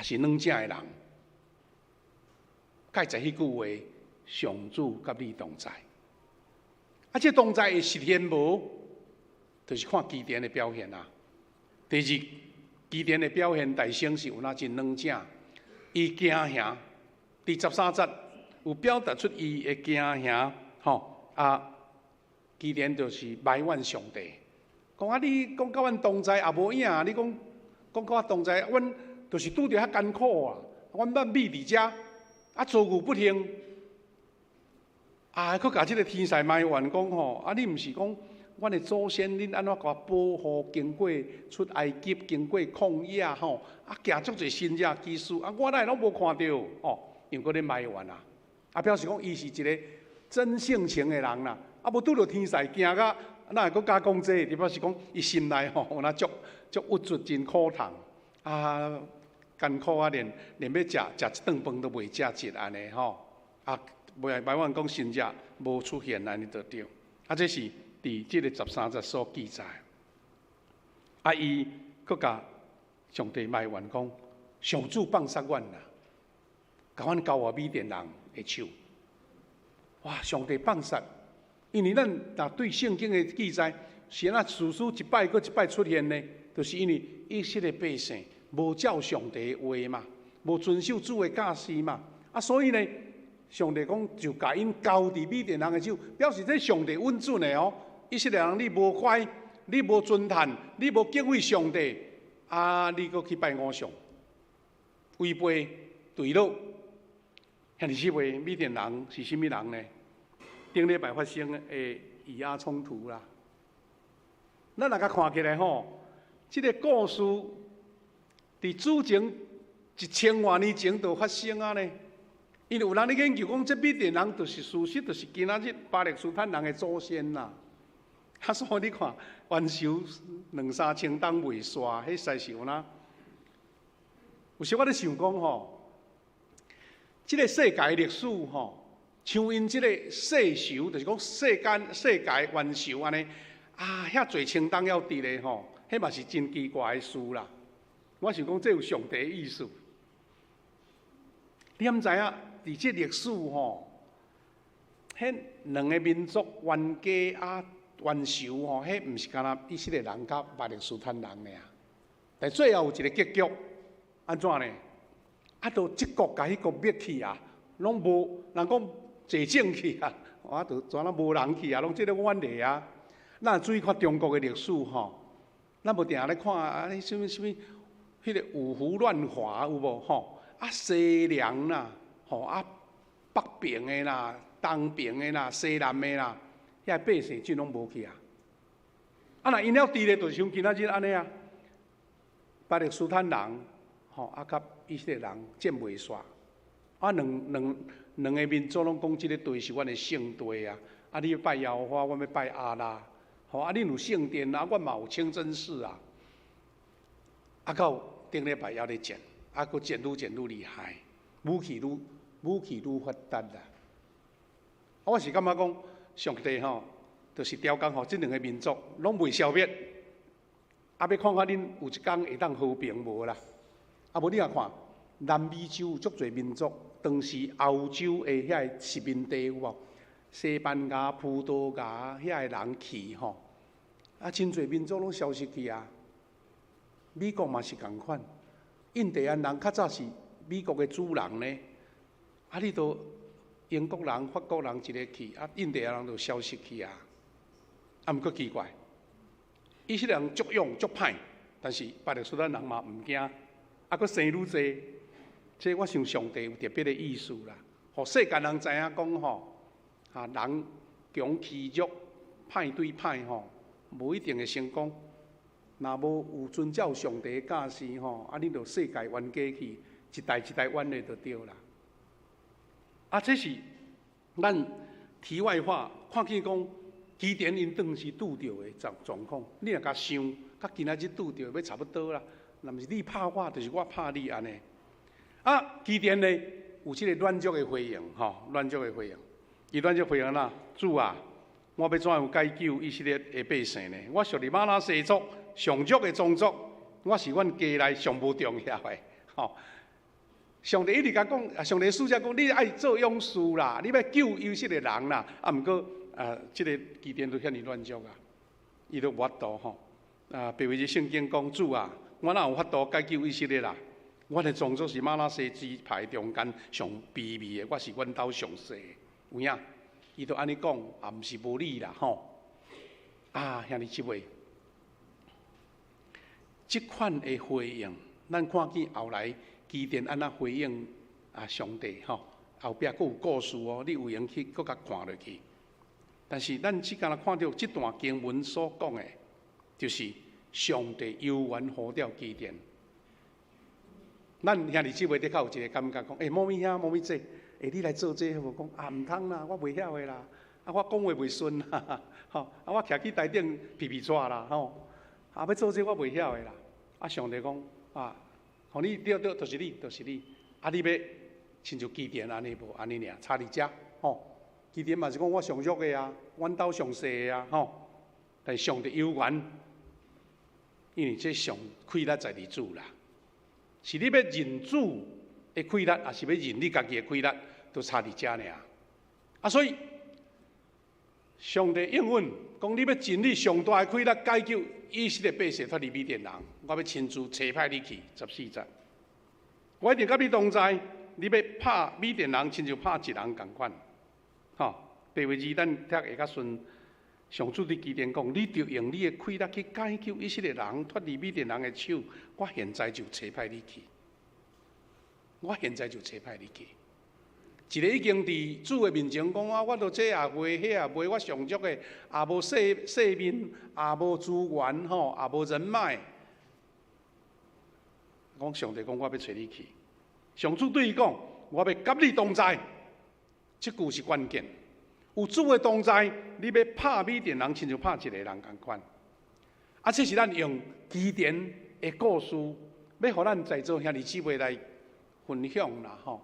是軟正的人？蓋在彼句話，上主佮你同在。啊，這同在會實現無？就是看基甸的表現啊。第二，基甸的表現大先是有那真軟正，伊驚嚇，佇13節有表達出伊的驚嚇，吼。啊，基甸就是埋怨上帝，講啊，你講佮阮同在也無影，你講講佮我同在，阮就是拄著遐艱苦啊，阮捌覕佇遮，啊遭遇不幸，啊，閣共這个天使埋怨講吼，啊你毋是講阮的祖先，恁按怎共我保護經過出埃及，經過曠野吼，啊行足濟神蹟奇事，啊我哪會攏無看著吼，又閣咧埋怨啊，啊表示講伊是一个真性情的人啦，啊無拄著天使驚甲，哪會閣敢講這個？就表示講伊心內吼有那足足鬱卒，真苦痛啊，艱苦啊，連欲食食一頓飯都袂食得按呢吼，啊，袂埋怨講神跡無出現按呢就對，啊，這是佇這个13節所記載。啊，伊閣共上帝埋怨講，上主放殺阮啦，共阮交予米甸人的手。哇！上帝放殺，因為咱若對聖經的記載，是按怎事事一擺閣一擺出現呢？就是因為以色列百姓無照上帝的話嘛，無遵守主的教示嘛，啊，所以呢，上帝講就共𪜶交佇米甸人的手，表示這上帝允准的哦。以色列人你無乖，你無尊嘆，你無敬畏上帝，啊，你閣去拜偶像，違背墜落。兄弟姊妹，米甸人是啥物人呢？頂禮拜發生的以阿衝突啦。咱若共看起來吼，這个故事佇主前1000外年前就發生啊呢。因為有人咧研究講，這米甸人就是事實，就是今仔日巴勒斯坦人的祖先啦。啊，所以你看，冤仇兩三千冬未煞，彼實在是有哪？有時我咧想講吼，這个世界歷史吼，像𪜶這个世仇，就是講世間世界冤仇按呢，啊，遐濟千冬猶佇咧吼，彼嘛是真奇怪的事啦。我想講，這有上帝的意思。你敢知影？佇這歷史吼，彼兩个民族冤家啊冤仇吼，彼毋是干焦以色列人佮巴勒斯坦人爾。但最後有一个結局，按怎呢？啊，都這國共彼國滅去啊，攏無人講坐正去啊，啊，就怎啊無人去啊，攏這个遠離啊。咱注意看中國的歷史吼，咱無定定咧看啊，啥物啥物，彼个五胡亂華有無吼？啊，西涼啦，吼啊，北邊的啦，東邊的啦，西南的啦，遐百姓盡攏無去啊。啊，若𪜶猶佇咧，就是像今仔日按呢啊，巴勒斯坦人吼啊，佮以色列人戰袂煞，啊，兩個民族攏講這个地是阮的聖地啊，啊，你欲拜耶和華，阮欲拜阿拉，吼啊，恁有聖殿啊，阮嘛有清真寺啊，啊，到頂禮拜猶咧戰，啊，閣戰愈戰愈厲害，武器愈發達啦。啊，我是感覺講，上帝吼，就是刁工予這兩个民族攏袂消滅，啊，欲看看恁有一工會當和平無啦？啊，無你若看南美洲有足濟民族，當時歐洲的遐个殖民地有無？西班牙、葡萄牙遐个人去吼，啊，真濟民族攏消失去啊。美國嘛是仝款，印第安人較早是美國的主人呢，啊，你都英國人、法國人一个去，啊，印第安人就消失去啊。啊，毋過奇怪，以色列人足勇足歹，但是巴勒斯坦人嘛毋驚，啊，閣生愈濟。這我想上帝有特別的意思啦，予世間人知影講吼，啊，人強欺弱，歹對歹吼，無一定會成功。若無有遵照上帝的教示吼，啊，你就世界冤家去，一代一代冤的就對啦。啊，這是咱題外話，看見講，基甸𪜶當時拄著的狀況，你若共想，佮今仔日拄著欲差不多啦。若毋是你拍我，就是我拍你按呢。啊，基甸呢有這个軟弱的回應，吼，軟弱的回應。伊軟弱回應啦，主啊，我欲怎樣解救以色列的百姓呢？我屬於瑪拿西族上弱的宗族，我是阮家內上無重要的，吼。上帝一直共講，上帝使者講，你愛做勇士啦，你欲救以色列人啦。啊，毋過啊，這个基甸都遐爾軟弱啊，伊都無法度吼。啊，別為這聖經講，主啊，我哪有法度解救以色列啦？我的宗族是瑪拿西支派中間上卑微的，我是阮兜上細的，有影？伊都按呢講，也毋是無理啦，吼！啊，兄弟姊妹，這款的回應，咱看見後來基甸按怎回應啊上帝吼，後壁閣有故事哦，你有閒去閣共看落去。但是咱只敢若看著這段經文所講的，就是上帝猶原呼召基甸。咱兄弟姊妹的確有一個感覺講，欸，某咪遐，某咪這，欸，你來做這個好無？講啊，毋通啦，我袂曉的啦，啊，我講話袂順啦，吼，啊，我徛去台頂皮皮掣啦，吼，啊，欲做這我袂曉的啦。啊，上帝講啊，予你對對，就是你，就是你。啊，你欲親像基甸按呢無？按呢爾，差佇遮，吼。基甸嘛是講我上弱的啊，阮兜上細的啊，吼。但上帝猶原，因為這上氣力在佇主啦。是你欲認主的氣力，抑是欲認你家己的氣力，都差佇遮爾。啊，所以上帝應允講，你欲盡你上大的氣力解救以色列百姓脫離米甸人，我欲親自差派你去。14節，我一定佮你同在，你欲拍米甸人，親像拍一人仝款。吼，第二字咱讀會較順。上主對基甸講：你著用你的氣力去解救以色列人脫離米甸人的手。我現在就差派你去。我現在就差派你去。一個已經佇主的面前講啊，我都這也袂，彼也袂，我上弱的，也無世世面，也無資源吼，也無人脈。講上帝講，我欲揣你去。上主對伊講，我欲佮你同在。這句是關鍵。有主的同在，你欲拍米甸人，親像拍一個人仝款。啊，這是咱用基甸的故事，欲予咱在座兄弟姊妹來分享啦，吼。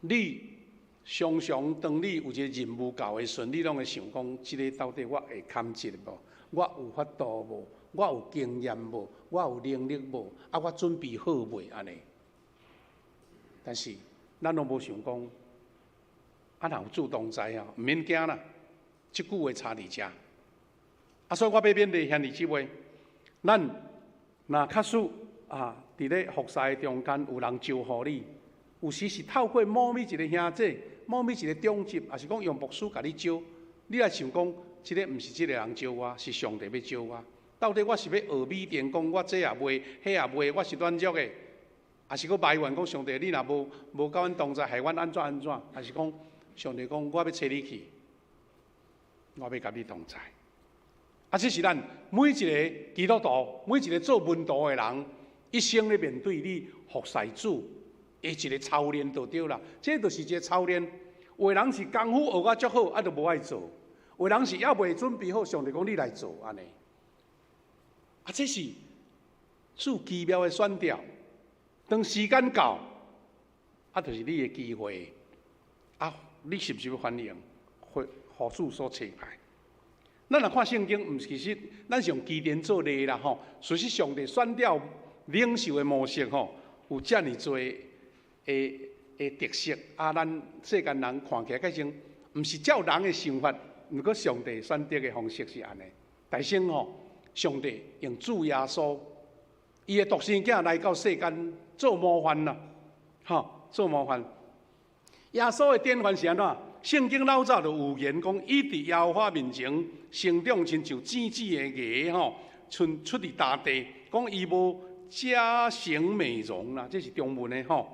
你常常當你有一個任務到的時陣，你攏會想講，這个到底我會堪這無？我有法度無？我有經驗無？我有能力無？啊，我準備好未？按呢？但是咱攏無想講。啊，若有主同在啊，毋免驚啦。這句話差佇遮。啊，所以我欲勉勵兄弟姊妹，咱若確實啊，佇咧服侍中間有人招呼你，有時是透過某物一个兄姐、某物一个長執，抑是講用牧師共你招，你來想講，這个毋是這个人招我，是上帝欲招我。到底我是欲學米甸講，我這也袂，彼也袂，我是軟弱的，抑是閣埋怨講上帝，你若無無佮阮同在，害阮按怎按怎，抑是講上帝講，我欲揣你去，我欲佮你同在。啊，這是咱每一个基督徒，每一个做門徒的人，一生咧面對你服侍主的一个操練就對啦。這就是一个操練。有的人是功夫學甲足好，啊，就無愛做；有的人是猶未準備好，上帝講你來做按呢。啊，這是主奇妙的選調。當時間到，啊，就是你的機會。啊，你是毋是欲反應？予主所差派。咱若看聖經，毋是其實咱是用基甸做例啦吼。事實上帝選調領袖的模式吼，有遮爾濟的的特色。啊，咱世間人看起來較像，毋是照人的想法，毋過上帝選擇的方式是按呢。但是吼，上帝用主耶穌，伊的獨生囝來到世間做模範啦，吼，做模範。耶穌的典範是按怎？聖經老早就預言講，伊佇耶和華面前成長，親像莖子的芽吼，出出佇大地。講伊無佳形美容啦，這是中文的吼，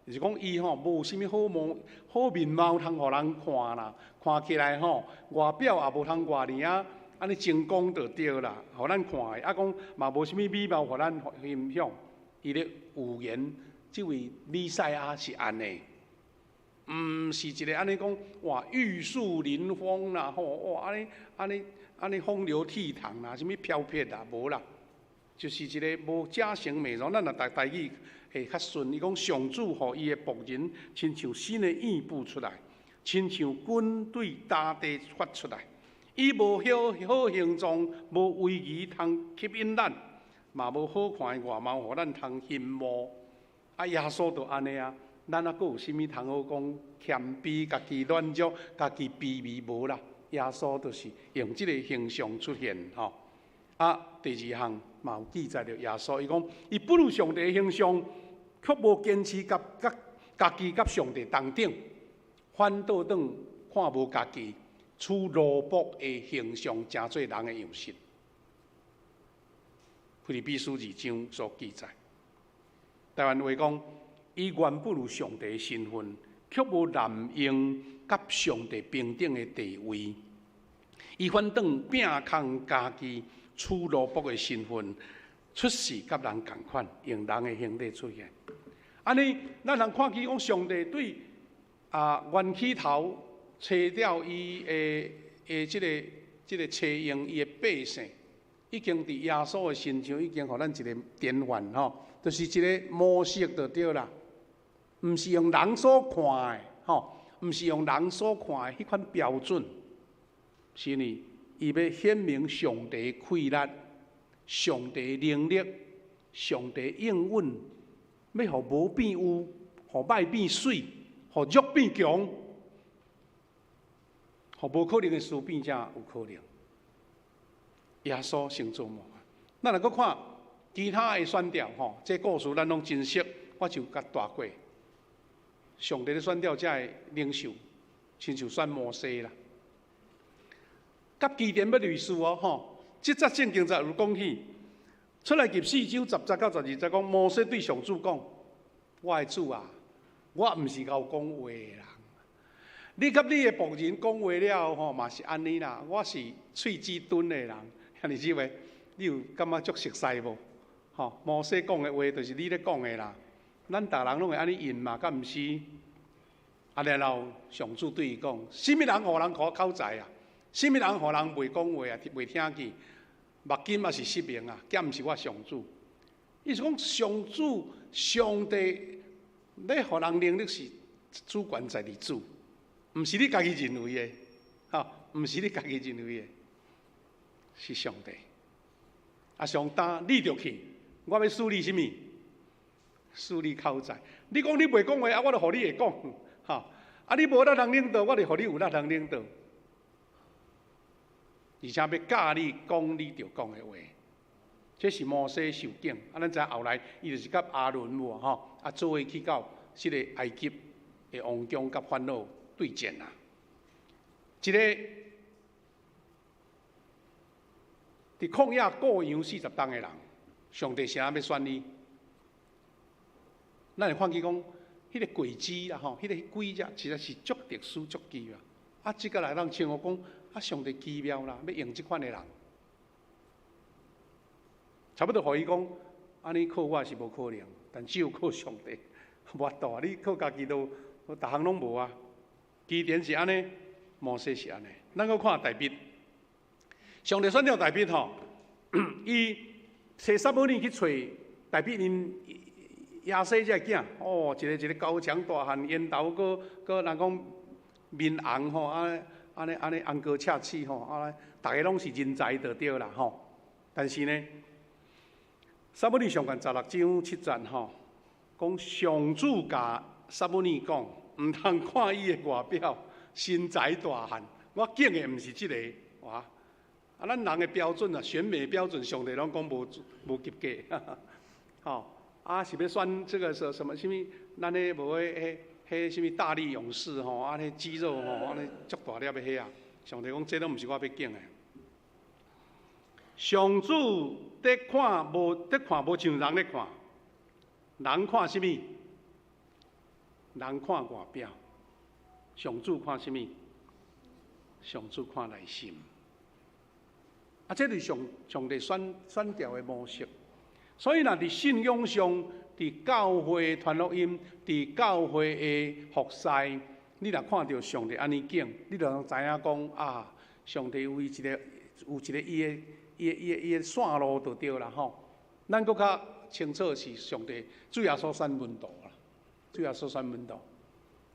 就是講伊吼無啥物好模好面貌通予人看啦，看起來吼外表也無通偌爾仔按呢精光就對啦，予咱看的。啊講嘛無啥物美貌予咱欣賞。伊咧預言這位彌賽亞是按呢。毋是一个按呢講，哇，玉樹臨風啦，吼，哇，按呢按呢按呢風流倜儻啦，啥物飄撇啦，無啦，就是一个無佳形美容。咱若讀台語會較順。伊講上主予伊的僕人親像新的葉步出來，親像根對大地發出來。伊無好好形狀，無威儀通吸引咱，嘛無好看的外貌予咱通羨慕。啊，耶穌就按呢啊。咱猶閣有啥物通好講謙卑、家己軟弱、家己卑微無啦？耶穌就是用這个形象出現吼。啊，第二項嘛有記載著耶穌，伊講伊本有上帝的形象，卻無堅持佮佮家己佮上帝同等，反倒轉看無家己，取奴僕的形象，成做人的樣式。腓立比書二章所記載，台灣話講。伊原本有上帝的身份，卻無濫用佮上帝平等的地位。伊反轉摒空家己，取奴僕的身份，出世佮人仝款，用人的形體出現。按呢，咱通看見講上帝對啊懸起頭，除掉伊的的這個車用伊的百姓，已經佇耶穌的身上已經予咱一個典範吼，就是一個模式就對啦。毋是用人所看的，吼，毋是用人所看的彼款標準，是呢，伊欲顯明上帝氣力、上帝能力、上帝應允，欲予無變有，予歹變媠，予弱變強，予無可能的事變成有可能。耶穌成做模範。咱若閣看其他的選調，吼，這故事咱攏真熟，我就共帶過。上帝咧選調這个領袖，親像選摩西啦。佮基甸欲類似哦，吼！這節聖經才有講起，出埃及四章十節到十二節講，摩西對上主講：我的主啊，我毋是𠢕講話的人。你佮你的僕人講話了後，吼嘛是按呢啦。我是喙齒鈍的人，兄弟姊妹，你有感覺足熟似無？吼，摩西講的話就是你咧講的啦。咱逐人攏會按呢應嘛，敢毋是？啊，然後上主對伊講：啥物人予人無口才啊？啥物人予人袂講話啊？袂聽見？目金抑是失明啊？敢毋是我上主？意思講上主上帝咧，予人能力是主權在佇主，毋是你家己認為的，吼，毋是你家己認為的，是上帝。啊，上當你著去，我欲賜你啥物？賜你口才。你講你袂講話，啊，我就予你會講，吼。啊，你無力通領導，我就予你有力通領導。而且欲教你講你著講的話，這是摩西受警。啊，咱知後來伊就是佮亞倫無吼，啊，做伙去到這個埃及的王宮佮法老對戰啊。一個佇曠野顧羊四十冬的人，上帝啥欲選伊？咱會看見講，彼個鬼子啦吼，彼個鬼才實在是足特殊、足奇妙。啊，這個來咱稱呼講，啊，上帝奇妙啦，欲用這款的人，差不多予伊講，按呢靠我是無可能，但只有靠上帝，無法度啊！你靠家己都，逐項攏無啊。基甸是按呢，摩西是按呢。咱閣看大衛，上帝選召大衛吼，伊揣撒母耳去揣大衛𪜶耶西這个囝，哦，一個一個高強大漢，緣投閣閣人講面紅吼，按按呢按呢紅膏赤齒吼，啊，逐个攏是人才就對啦吼。但是呢，撒母耳上卷十六章七節吼，講上主共撒母耳講，毋通看伊的外表，身材大漢，我揀的毋是這個，哇！啊，咱人的標準啊，選美標準，上帝攏講無無及格，吼。啊，是欲選這個說什麼？啥物？咱彼無彼彼彼啥物大力勇士吼，啊，彼肌肉吼，按呢足大粒的彼啊，上帝講這攏毋是我欲揀的。上主佇看無佇看無像人咧看，人看啥物？人看外表，上主看啥物？上主看內心。啊，這是上帝選調的模式。所以，若佇信仰上，佇教會傳福音，佇教會的服侍，你若看著上帝按呢揀，你就知影講啊，上帝有一個伊的線路就對啦吼。咱閣較清楚是上帝主耶穌選門徒啦，主耶穌選門徒。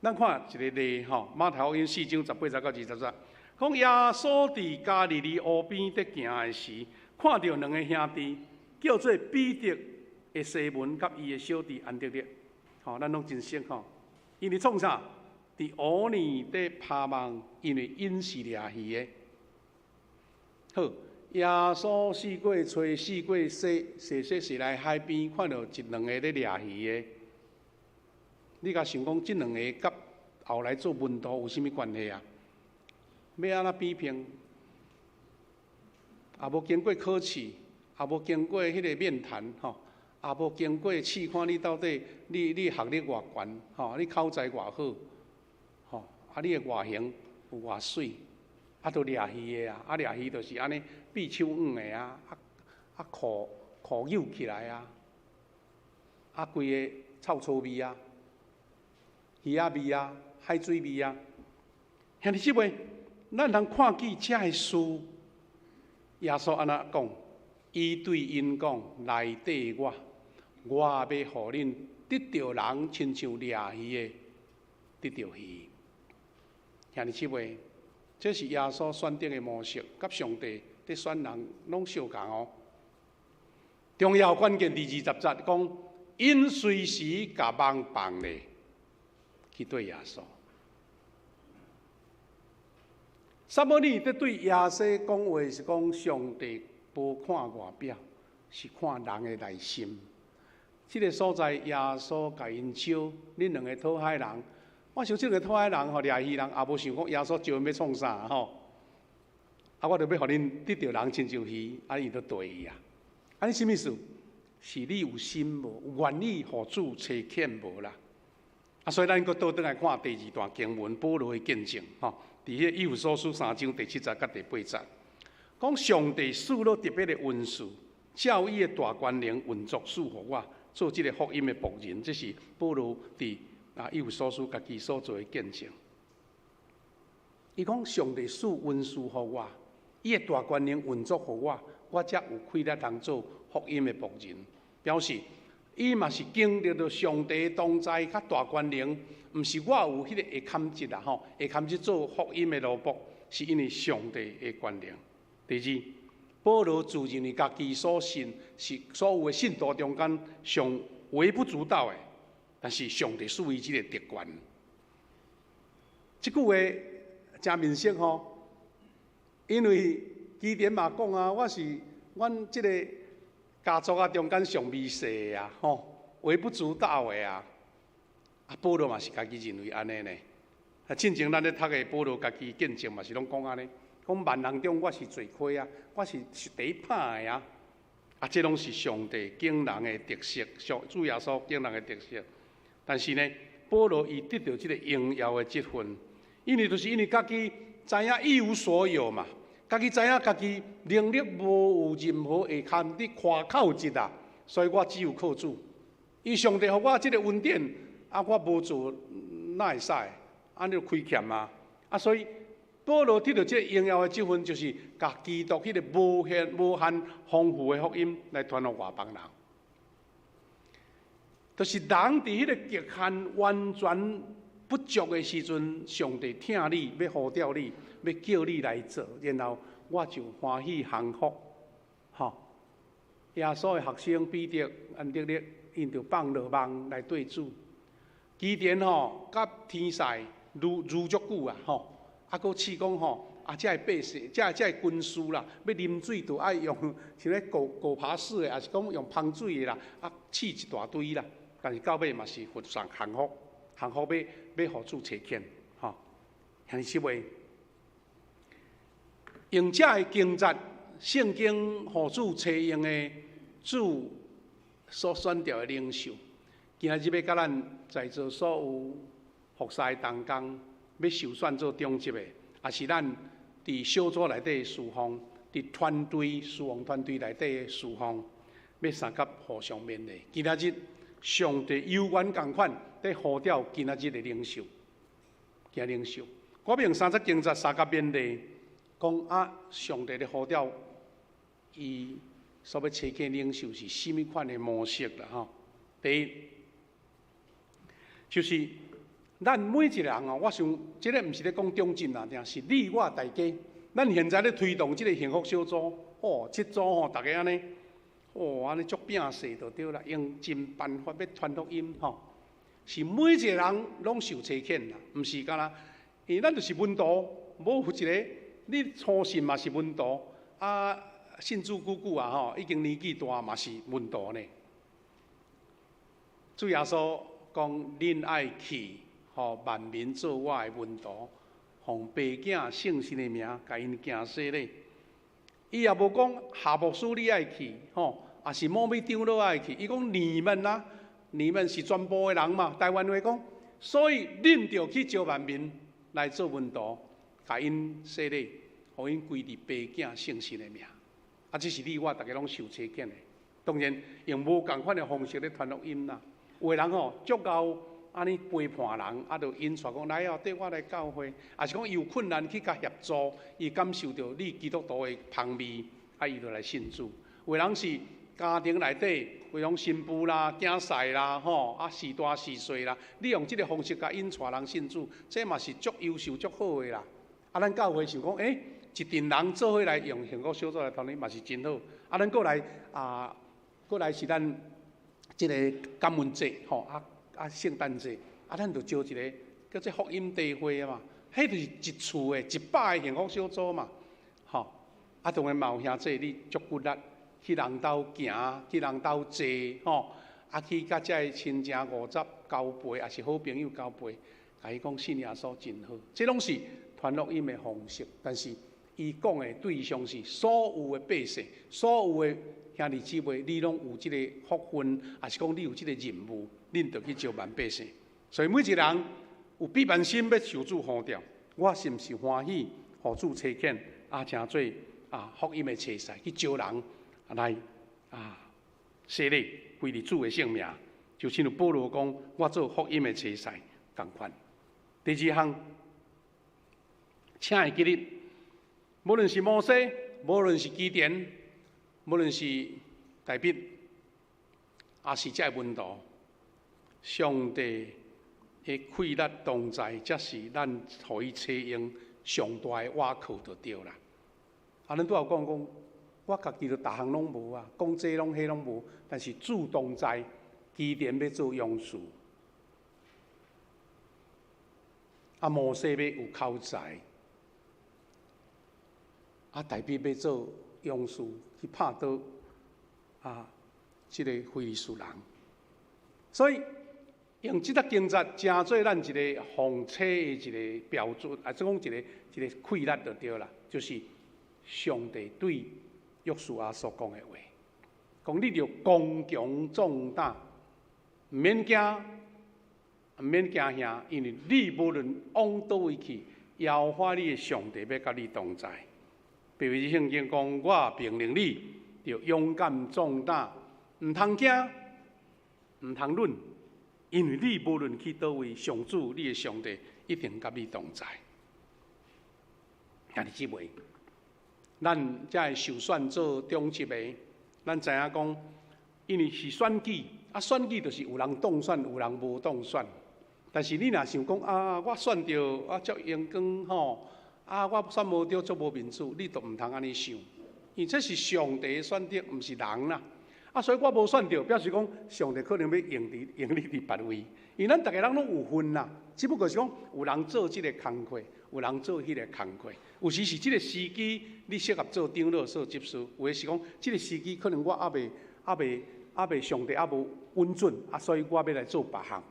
咱看一個例吼，馬太福音4章18節到20節，講耶穌佇加利利湖邊佇行的時，看著兩個兄弟，叫做彼得的西門佮伊的小弟安德烈，吼，咱攏真熟吼。𪜶佇創啥？佇湖裡佇拋網，因為𪜶是掠魚的。好，耶穌四過揣，四過踅，踅踅踅來海邊，看著一兩个咧掠魚的。你共想講，這兩个佮後來做門徒有啥物關係啊？欲按怎比拼？也無經過考試，也無經過彼个面談，吼，也無經過試看你到底你學歷偌懸，吼，你口才偌好，吼，啊，你的外形有偌媠，啊，都掠魚的啊，啊，掠魚就是按呢，閉手癢的啊，啊啊褲褲扭起來啊，啊，規個臭臭味啊，魚仔味啊，海水味啊，兄弟姊妹，咱通看見這个事，耶穌按怎講？伊對𪜶講：來綴我，我欲予恁得著人，親像掠魚的得著魚。兄弟姊妹，這是耶穌選擇的模式，佮上帝佇選人攏相仝哦。重要關鍵佇20節講，𪜶隨時共網放咧，去綴耶穌。撒母耳佇對耶西講話是講，上帝無看外表，是看人的內心。這个所在，耶穌共𪜶招，恁兩个討海人，我想這兩个討海人吼，掠魚人也無想講耶穌招𪜶欲創啥吼。啊，我著欲予恁得著人親像魚，啊，伊就綴伊啊。按呢啥物意思？是你有心無？有願意予主差遣無啦？啊，所以咱閣倒轉來看第二段經文，保羅的見證吼，佇彼個以弗所書3章第7節佮第8節，講上帝賜了特別的恩賜，照伊的大權能運作賜予我，做這个福音的僕人。這是保羅佇以弗所書家己所做的見證。伊講上帝賜恩賜予我，伊的大權能運作予我，我才有氣力通做福音的僕人。表示伊嘛是經歷著上帝同在佮大權能，毋是我有彼个下坎質啦吼，下坎質做福音的奴僕，是因為上帝的權能。第二，保羅自認為家己所信是所有的信徒中間上微不足道的，但是上帝賜予這個特權。這句話誠面熟吼，因為基甸嘛講啊，我是阮這個家族啊中間上微細的啊，吼，微不足道的啊。啊，保羅嘛是家己認為按呢呢。啊，進前咱咧讀的保羅家己見證嘛是攏講按呢，講萬人中我是罪虧啊，我是第一歹的啊。啊，這攏是上帝揀人的特色，上主耶穌揀人的特色。但是呢，保羅伊得著這个榮耀的職分，因為就是因為家己知影一無所有嘛，家己知影家己能力無有任何會堪得誇口一啊，所以我只有靠主。伊上帝予我這个恩典，啊，我無做哪會使？按呢就虧欠啊！啊，所以保羅得著這个榮耀的職分，就是共基督彼个無限無限豐富的福音來傳予外邦人。就是人佇彼个極限完全不足的時陣，上帝疼你，欲呼召你，欲叫你來做，然後我就歡喜降服。吼，耶穌的學生彼得、安德烈，𪜶就放落網來綴主。基甸吼，佮天使攄攄足久啊，吼，啊，閣試講吼，啊，這个百姓，這个軍師啦，欲啉水就愛用像咧狗狗爬式的，抑是講用芳水的啦，啊，試一大堆啦，但是到尾嘛是佛上降服。幸福欲予主差遣，吼。兄弟姊妹，用這个經節，聖經予主差用的主所選著的領袖，今仔日欲佮咱在座所有服侍同工，欲受選做長執的，抑是咱佇小組內底侍奉，佇團隊侍奉團隊內底的侍奉，欲相佮互相勉勵。今仔日上帝猶原仝款佇呼召今仔日的領袖，今領袖，我欲用三節經節相佮勉勵，講啊，上帝咧呼召伊所欲差遣領袖是啥物款的模式啦？吼，第一，就是咱每一個人哦，我想這个毋是咧講長進啦，定是你我大家。咱現在咧推動這个幸福小組，哦，七組吼，逐家按呢，哦，按呢足摒勢就對啦，用盡辦法欲傳福音吼，是每一個人攏受差遣啦，毋是干焦，因為咱就是門徒，無有一個你初信嘛是門徒，啊，信主久久啊吼，已經年紀大嘛是門徒呢。主耶穌講：恁愛去，予萬民做我的門徒，奉父子聖神的名，共𪜶行洗禮。伊也無講夏牧師你愛去，吼，抑是某物長老愛去。伊講你們啊，你們是全部的人嘛。台灣話講，所以恁著去招萬民來做門徒，共𪜶洗禮，予𪜶歸佇父子聖神的名。啊，這是你我逐家攏受差遣的。當然，用無仝款的方式咧傳福音啦。有的人吼，足𠢕按呢陪伴人，啊，就引帶講來哦，綴我來教會，抑是講伊有困難去共協助，伊感受著你基督徒的芳味，啊，伊就來信主。有的人是家庭內底，有種新婦啦、囝婿啦，吼，啊，序大序細啦，你用這个方式共引帶人信主，這嘛是足優秀、足好的啦。啊，咱教會想講，欸，一陣人做伙來用幸福小組來傳福音嘛是真好。啊，咱閣來啊，閣來是咱這个感恩節，吼，啊啊聖誕節，啊，咱就招一个叫做福音聚會嘛，彼就是一厝的一百個幸福小組嘛，吼。啊，當然嘛有兄弟你足骨力去人兜行，去人兜坐，吼，啊去佮遮个親情五十交陪，抑是好朋友交陪，共伊講信耶穌真好，這攏是傳福音的方式，但是伊講的對象是所有的百姓，所有的兄弟姊妹，你攏有這个福分，抑是講你有這个任務，恁著去招萬百姓。所以每一個人有比萬心欲受主呼召，我是毋是歡喜予主差遣啊，成做啊福音的差使去招人來啊洗禮歸入主的聖名，就親像保羅講，我做福音的差使仝款。第二項，請會記得，無論是摩西，無論是基甸，無論是大衛，抑是這个門徒，上帝的氣力同在，才是咱予伊差用上大的倚靠就對啦。啊，咱拄仔有講講，我家己就逐項攏無啊，講這攏彼攏無，但是主同在，基甸欲做勇士，啊，摩西欲有口才，啊，大衛欲做勇士去拍倒啊，這个非利士人。所以用這節經節，成做咱一个奉差的一个標準，啊，即講一个一个氣力就對啦，就是上帝對約書亞所講的話，講你著剛強壯膽，毋免驚，毋免驚嚇，因為你無論往佗位去，耶和華你的上帝欲佮你同在。別位聖經講，我命令你，著勇敢壯膽，毋通驚，毋通忍，因為你無論去佗位，上主你的上帝一定佮你同在。兄弟姊妹，咱遮會受選做長執的，咱知影講，因為是選舉，啊選舉就是有人當選，有人無當選。但是你若想講啊，我選著啊足榮光吼，啊我選無著足無面子，你都毋通按呢想，因為這是上帝的選擇，毋是人啦。啊，所以我無選著，表示講上帝可能欲用佇用你佇別位，因為咱逐个人攏有份啦，只不過是講有人做這个工課，有人做彼个工課。有時是這个時機你適合做長老、做執事，有的是講這个時機可能我猶未、猶未、猶未上帝猶無允准，啊，所以我欲來做別項。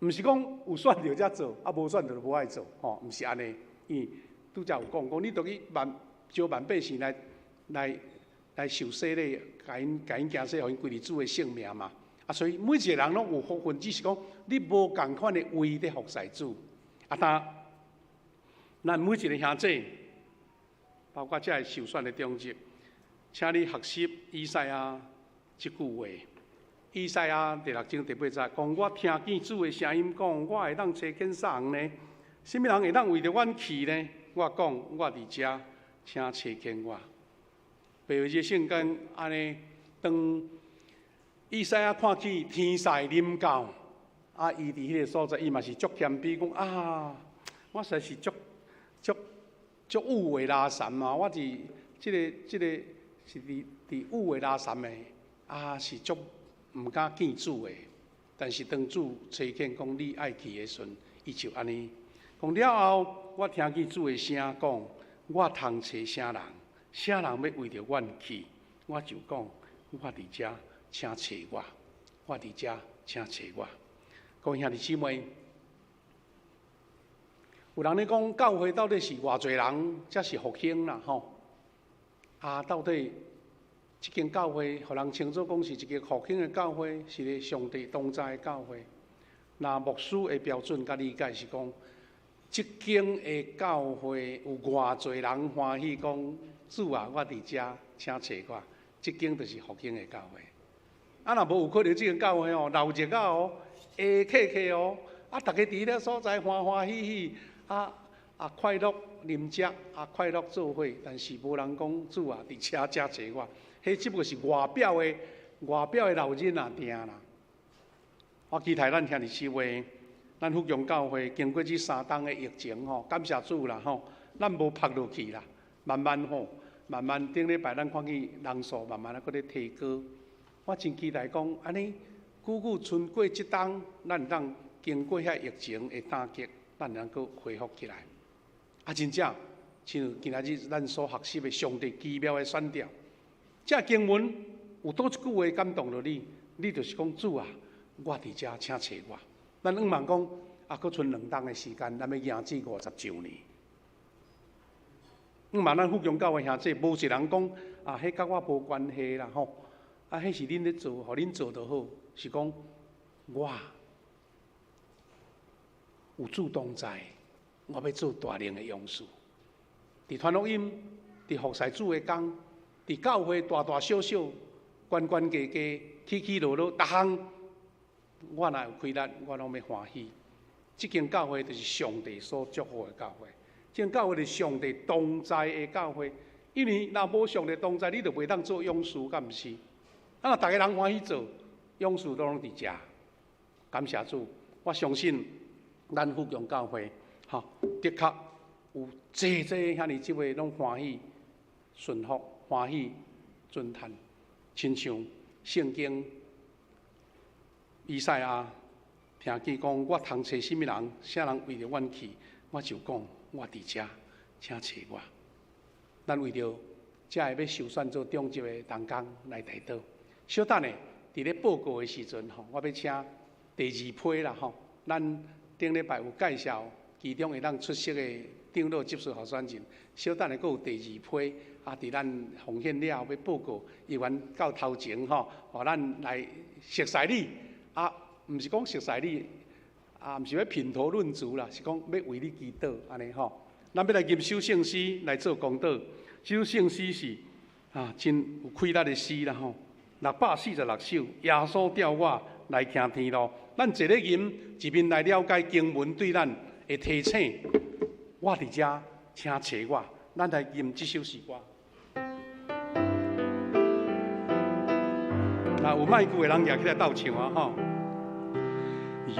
毋是講有選著才做，啊無選著就無愛做，吼，毋是按呢。伊拄才有講，講你著去萬招萬百姓來受洗禮，共𪜶行洗，予𪜶歸入主的聖名嘛。啊，所以每一個人攏有福分，只是講你無仝款的位咧服侍主。啊，但咱每一個兄弟，包括這个受選的長執，請你學習以賽亞這句話。以賽亞第六章第八節講：我聽見主的聲音講，我會當差遣啥人呢？啥物人會當為著阮去呢？我講，我佇遮，請差遣我。白話這聖經按呢，當以賽亞看見天使臨到，啊，伊佇彼个所在，伊嘛是足謙卑，講啊，我實在是足足足有的垃圾啊！我是這個是佇有的垃圾的，啊，是足毋敢見主的。但是當主差遣講你愛去的時陣，伊就按呢講了後，我聽見主的聲講，我通差啥人？啥人欲為著阮去？我就講，我佇遮，請差我。我佇遮，請差我。各位兄弟姊妹，有人咧講教會到底是偌濟人才是復興啦？吼！啊，到底這間教會，予人稱做講是一個復興的教會，是个上帝同在的教會。那牧師的標準佮理解是講，這間的教會有偌濟人歡喜講，主啊，我佇遮，請差我。這間就是復興的教會。啊，若無有可能，這間教會哦，鬧熱啊哦，下客客哦，啊，逐家佇彼个所在歡歡喜喜，啊啊快樂啉食，啊快樂做伙，但是無人講主啊，佇遮請差我。彼只不過是外表的鬧熱仔爾啦。我期待咱兄弟姊妹，咱福強教會經過這3冬的疫情吼，感謝主啦吼，咱無趴落去啦，慢慢吼，慢慢頂禮拜咱看見人數慢慢仔閣咧提高。我真期待講，按呢久久賰過這冬，咱會當經過遐疫情的打擊，咱會當閣恢復起來。啊，真正，親像今仔日咱所學習的上帝奇妙的選召，這經文有佗一句話感動著你，你就是講主啊，我佇遮，請差我。咱向望講，啊，閣賰2冬的時間，咱欲迎接50周年。向望咱福強教會兄弟，無一人講啊，彼佮我無關係啦吼。啊，彼是恁咧做，予恁做就好。是講我有主同在，我欲做大能的勇士。佇傳福音，佇服侍主的工，佇教會大大小小、懸懸低低、起起落落，逐項我若有開力，我攏欲歡喜。這間教會就是上帝所祝福的教會，這間教會是上帝同在的教會。因為若無上帝同在，你就袂當做勇士，敢毋是？啊！若逐个人歡喜做，勇士都攏佇遮。感謝主，我相信咱福強教會，吼，的確有濟濟遐爾這位攏歡喜順服、歡喜尊嘆，親像聖經以賽亞聽見講，我通差啥物人，啥人為著阮去，我就講我佇遮，請差我。咱為著這个欲受選做長執的同工來代禱。小等下，佇咧報告的時陣吼，我欲請第二批啦吼。咱頂禮拜有介紹，其中會當出席的長老執事候選人。小等下，閣有第二批啊，佇咱奉獻了後欲報告，伊願到頭前吼，予咱來熟似你啊，毋是講熟似你啊，毋是欲品頭論足啦，是講欲為你祈禱按呢吼。咱欲來吟首聖詩來做公禱，這首聖詩是啊，真有氣力的詩啦吼。646首，耶穌召我來行天路。咱一咧吟，一面來了解經文對咱的提醒。我佇遮，請差我。咱來吟這首詩歌。若有麥具的人，舉起來鬥唱啊！吼。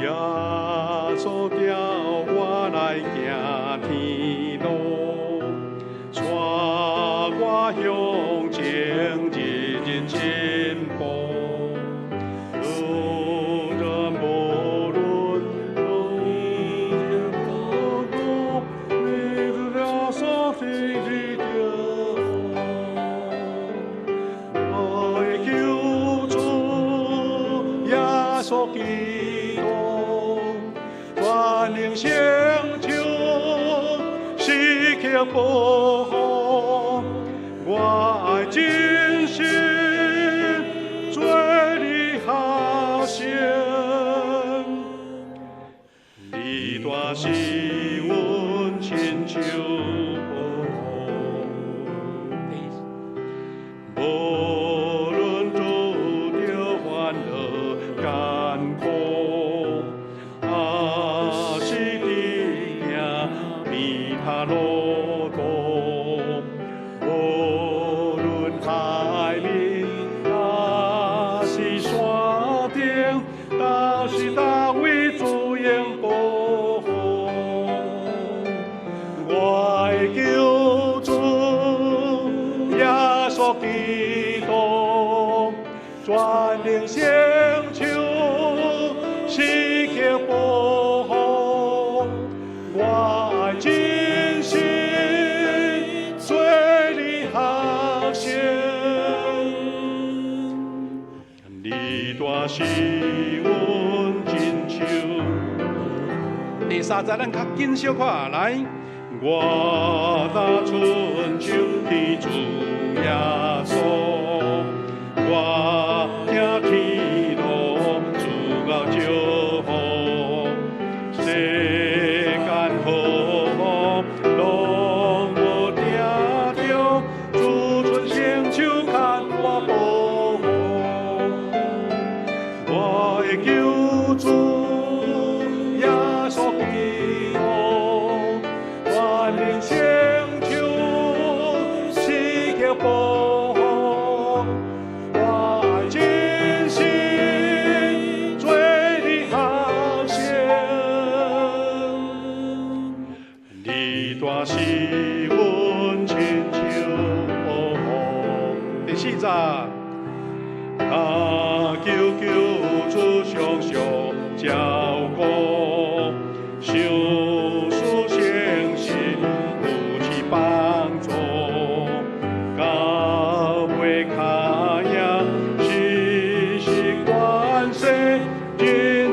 耶穌召我來行天路，帶我向前日日進步。無論無論我的救主耶穌基督，全能成就，时刻保护，我爱真心做你学生，你大是阮亲像保护，无论拄著烦恼艰苦，抑是伫行迷他路途，无论海面抑是山顶，都是逐位主用保护。我的救主耶穌基督，全能成就，時刻保護，我愛真心做你學生，你大是阮親像。第三節，咱較緊小可來。我若親像天主耶穌，我行天路主到祝福，世間風雨攏無定著，主伸雙手牽我保護，我的救主耶穌基督，全能成就，時刻保護，我愛真心做你學生，你大是阮親像保護。第四節，啊，求救主常常照顧，賞賜聖神扶持幫助，到尾跤影時時關心，真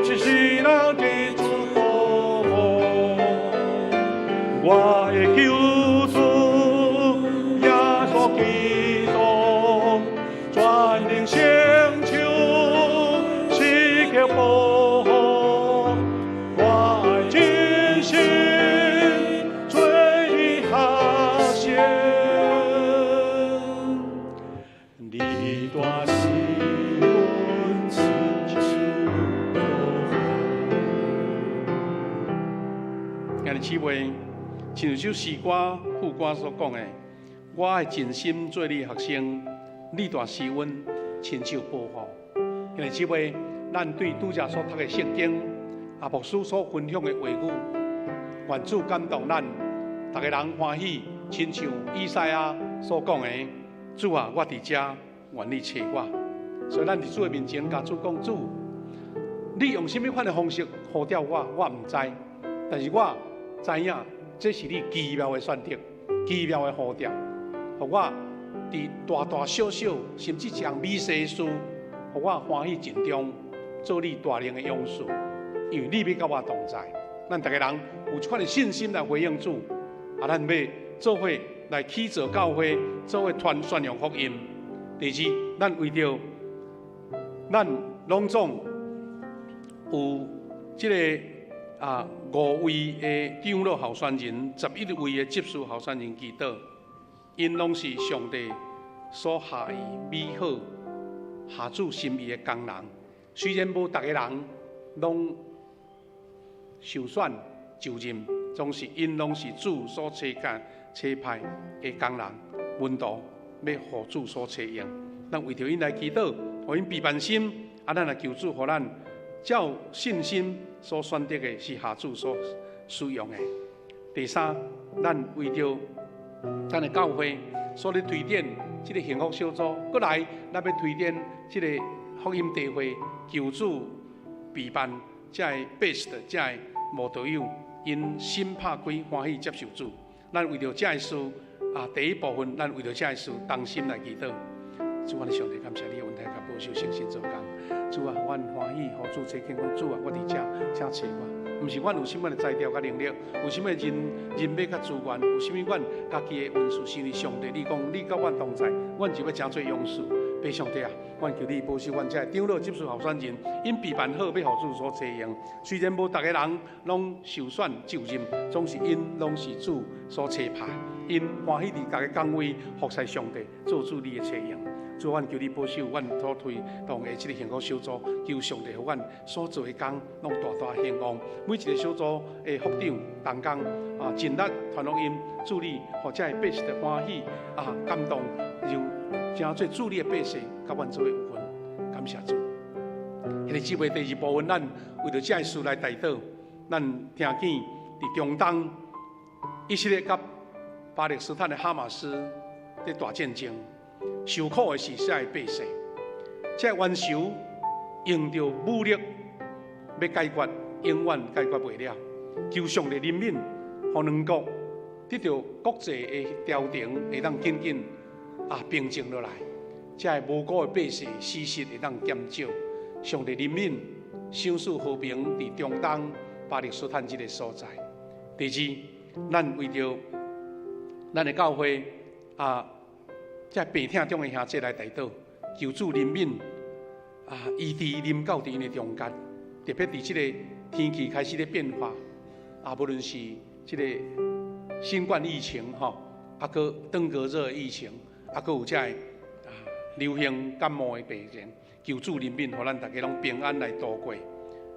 一世人佇主保護。我的救主耶穌基督，全能成就，時刻保護，我愛真心做你學生，你大是阮親像保護。兄弟姊妹，親像首詩歌副歌所講的，我愛盡心做你學生，你大是阮親像保護。兄弟姊妹，咱對拄才所讀的聖經，阿牧師所分享的話語，願主感動咱，逐个人歡喜，親像以賽亞所講的：主啊，我佇遮，願你揣我。所以咱佇主的面前，共主講：主，你用啥物款的方式呼召我，我毋知，但是我知影，這是你奇妙的選擇，奇妙的呼召，予我佇大大小小，甚至一項微細事，予我歡喜盡忠，做你大能的勇士，因為你欲佮我同在。咱逐个人有這款的信心來回應主，啊，咱欲做伙來起造教會，做伙傳宣揚福音。第二，咱為著咱攏總有這個五位的長老候選人，11位的執事候選人祈禱，𪜶攏是上帝所下意美好、合主心意的工人。雖然無逐个人攏受選就任，總是𪜶攏是主所差遣、差派的工人，門徒欲予主所差用。咱為著𪜶來祈禱，予𪜶備辦心，啊，咱來求主，予咱照信心所選擇的是合主所使用的。第三，咱為著咱的教會所咧推展這个幸福小組，閣來咱欲推展這个福音茶會，求主備辦這个 best 這个慕道友，𪜶心拍開歡喜接受主。咱為著這个事啊，第一部分，咱為著這个事同心來祈禱。主，阮的上帝，感謝你的恩待佮保守，誠實做工。主啊，阮歡喜予主差遣，講主啊，我佇遮，請揣我。毋是阮有啥物的才調佮能力，有啥物人人脈佮資源，有啥物阮家己的恩賜，是因為上帝你講你佮阮同在，阮就欲成做勇士。父上帝啊，阮求你保守阮遮的長老執事候選人，𪜶備辦好欲予主所採用。雖然無逐个人攏受選就任，總是𪜶攏是主所差派，𪜶歡喜佇逐个崗位服侍上帝，做主你的採用。主，阮求你保守阮所推動的這个幸福小組，求上帝予阮所做的工攏大大興旺。每一个小組的副長同工啊，盡力傳福音，主你予遮的百姓歡喜啊，感動，又成做主你的百姓，佮阮做伙有份。感謝主。彼个姊妹第二部分，咱為著這个事來代禱。咱聽見佇中東以色列佮巴勒斯坦的哈馬斯佇大戰爭。受苦的是遮的百姓，這冤仇用著武力欲解決，永遠解決袂了。求上帝憐憫，予兩國得著國際的調停，會當緊緊啊平靜落來。這無辜的百姓死屍會當減少。上帝憐憫，賞賜和平佇中東巴勒斯坦這個所在。第二，咱為著咱的教會啊。這病痛中的兄弟來代禱，求主憐憫啊，醫治臨到佇𪜶的中間，特別佇這个天氣開始咧變化，啊，無論是這个新冠疫情吼，啊，閣登革熱疫情，啊，閣有這个啊流行感冒的病情，求主憐憫，予咱大家攏平安來度過。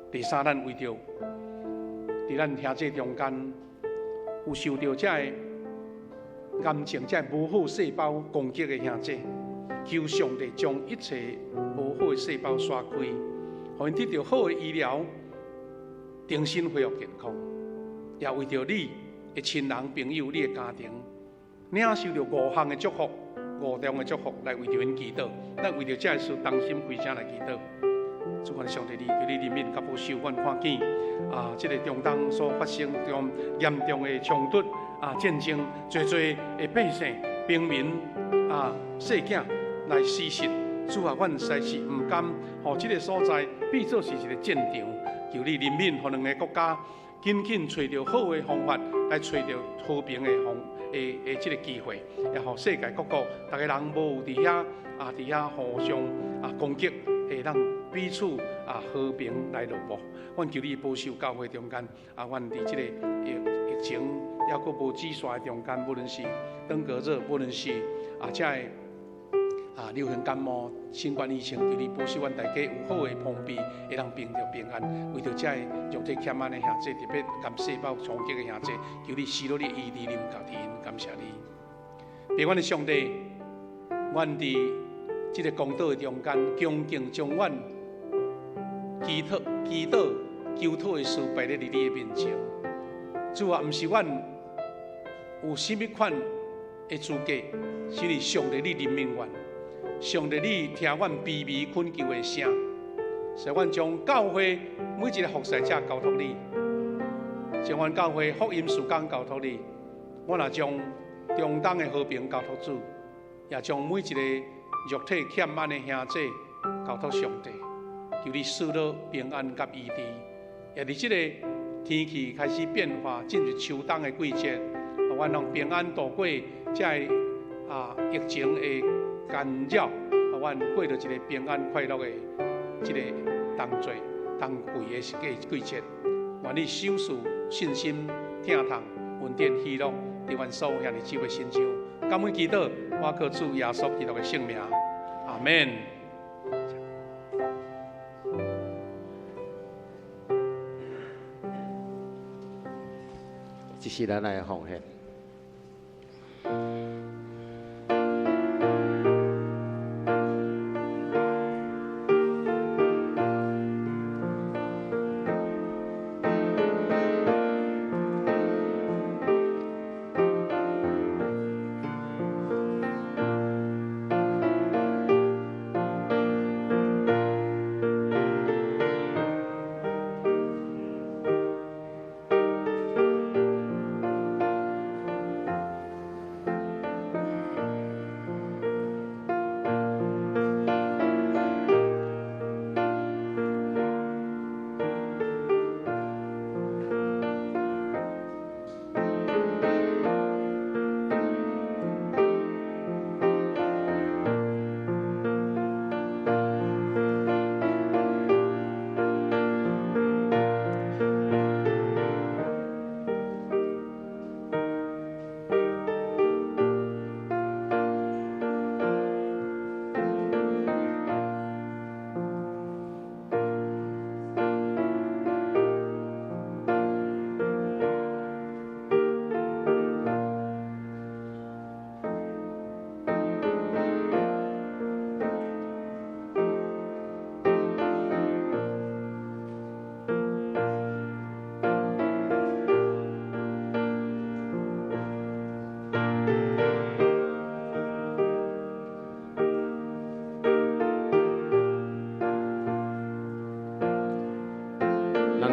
第三，咱為著佇咱兄弟中間有受著這个癌症這無好細胞攻擊的兄弟，求上帝將一切無好的細胞刷開，予𪜶得著好的醫療，重新恢復健康。也為著你的親人朋友、你的家庭，領受著五項的祝福、五重的祝福，來為著𪜶祈禱。咱為著這个事，同心開聲來祈禱。主阮上帝，你求你憐憫佮保守，阮看見啊，這个中東所發生中嚴重的衝突啊，戰爭，濟濟的百姓、平民啊、細囝來死失。主啊，阮實在是毋甘，予這个所在變做是一个戰場。求你憐憫，予兩个國家緊緊揣著好的方法，來揣著和平的方的的這个機會，也予世界各國逐个人無有佇遐啊，佇遐互相啊攻擊，會當彼此啊和平來落幕。阮求你保守教會中間啊，阮佇這个疫疫情猶閣無止煞的中間，無論是登革熱，無論是啊這个啊流行感冒、新冠疫情，求你保守阮大家有好的防備，會當平著平安。為著這个肉體欠安的兄弟，特別癌細胞衝擊的兄弟，求你賜落你醫治臨到佇𪜶，感謝你。父阮的上帝，阮佇這个公禱的中間，恭敬將阮祈禱、祈禱、求討的事擺佇你的面前。主啊，毋是阮有啥物款的資格，是因為上帝你憐憫阮，上帝你聽阮卑微懇求的聲，所以阮將教會每一个服侍者交託你，將阮教會福音事工交託你，我若將中東的和平交託主，也將每一个肉體欠安的兄弟交託上帝，求你賜予平安佮醫治。也佇這个天氣開始變化，進入秋冬的季節，予阮攏平安度過這个啊疫情的干擾，予阮過著一个平安快樂的這个冬季冬季的季季節。願你賞賜信心、疼痛、恩典、喜樂，佇阮所有兄弟姊妹身上。感恩祈禱，我靠主耶穌基督的聖名，阿們。這是咱來奉獻。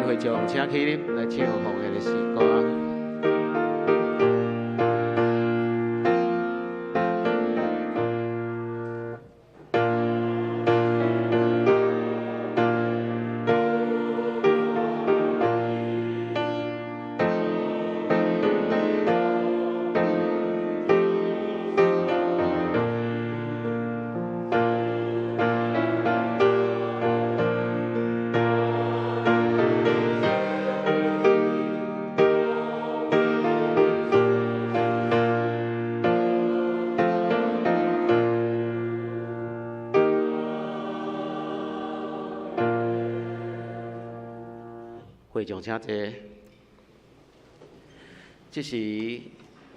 會長請起立來唱奉獻的詩歌。會長請坐。這時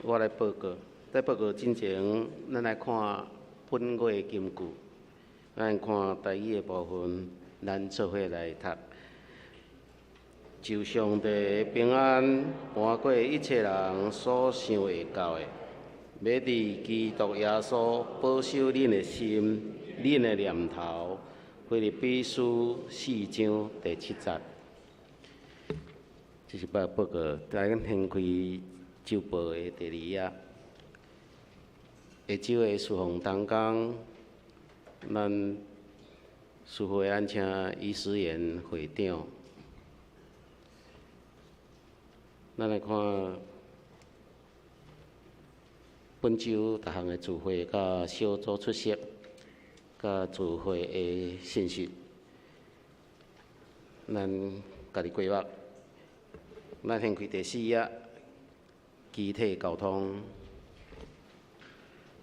我來報告，在報告進前，咱來看本月金句，咱看台語的部分，咱做伙來讀。求上帝的平安，瞞過一切人所想會到的，欲佇基督耶穌保守恁的心、恁的念頭。腓立比書4章第7節。這是報告，來咱掀開週報的第二頁。下晝的事奉同工，咱事會咱請余思妍會長。咱來看本週逐項的聚會佮小組出席，佮聚會的信息，咱家己規劃。咱掀開第四頁，機體溝通。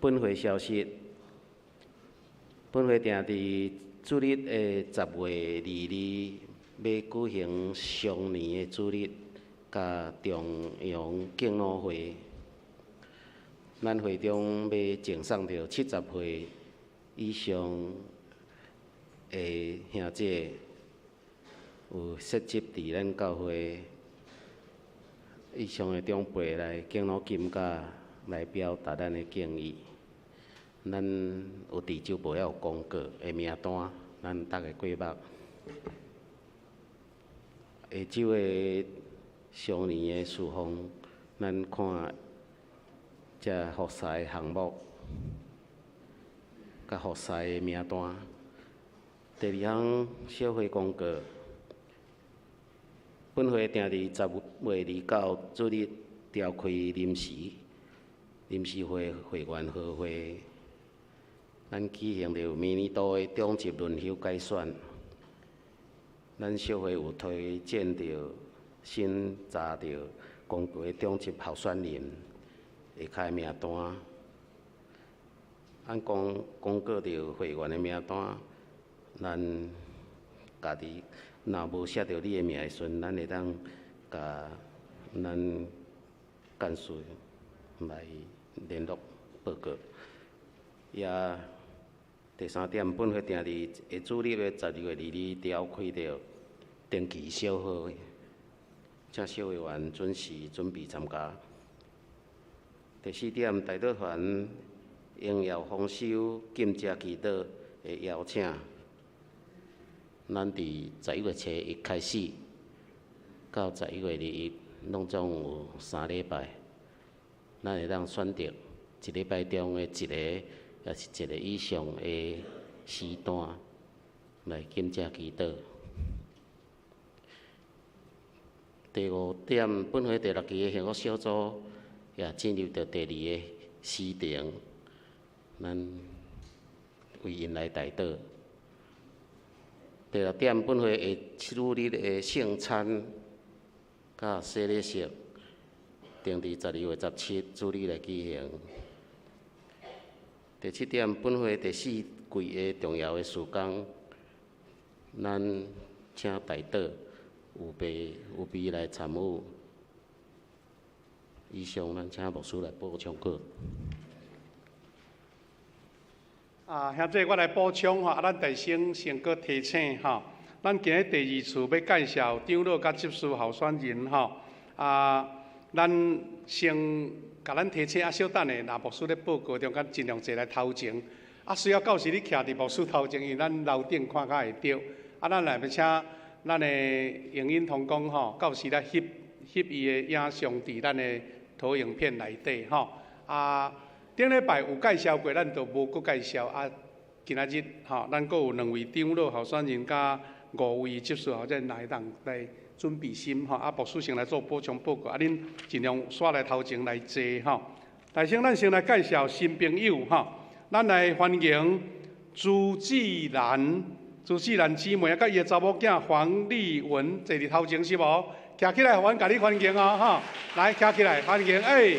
本會消息，本會定佇主日的10月22，欲舉行雙年的主日佮重陽敬老會。咱會中欲贈送著70歲以上的兄姐，有設籍佇咱教會以上的長輩來敬老金佮來表達咱的敬意。咱有佇週報有公告的名單，咱逐个過目。下晝的雙年的事奉，咱看這服侍的項目，佮服侍的名單。第二項小會公告，本會定佇10月29主日召開臨時會會員合會，咱舉行著明年度的長執輪休改選。咱小會有推薦著審查著公告的長執候選人下跤名單。按公告著會員的名單，咱家己若無寫著你的名的時陣，咱會當共咱幹事來聯絡報告。也第三點，本會定佇下主日的12月22召開著定期小會，請小會員準時準備參加。第四點，代禱團榮耀豐收禁食祈禱的邀請，咱佇11月初一開始，到11月21，攏總有3禮拜，咱會當選擇一禮拜中的一個，抑是一個以上的時段來禁食祈禱。第五點，本會第六期的幸福小組也進入著第二个時程，咱為𪜶來代禱。第六點，本會下主日的聖餐佮洗禮式，定佇12月17主日來舉行。第七點，本會第四季的重要的事工，咱請代禱預備來參與。以上，咱請牧師來補充過。啊，兄弟，我來補充吼，啊，咱大聲先閣提醒吼，咱今日第二次欲介紹長老佮執事候選人吼，啊，咱先共咱提醒啊，小等下，若牧師咧報告中間盡量坐來頭前，啊，需要到時你徛佇牧師頭前，因為咱樓頂看較會著。啊，咱來欲請咱的影音同工吼，到時來翕翕伊的影像佇咱的投影片內底吼。啊，頂禮拜有介紹過，咱就無閣介紹。啊，今仔日吼，咱閣有兩位長老候選人佮五位執事候選人來當來準備心吼。啊，牧師先來做補充報告。啊，恁盡量煞來頭前來坐吼。首先，咱先來介紹新朋友吼，咱來歡迎朱志蘭。朱志蘭姊妹啊，佮伊的查某囝黃麗文坐佇頭前是無？徛起來，予阮共你歡迎哦，吼！來，徛起來，歡迎，欸，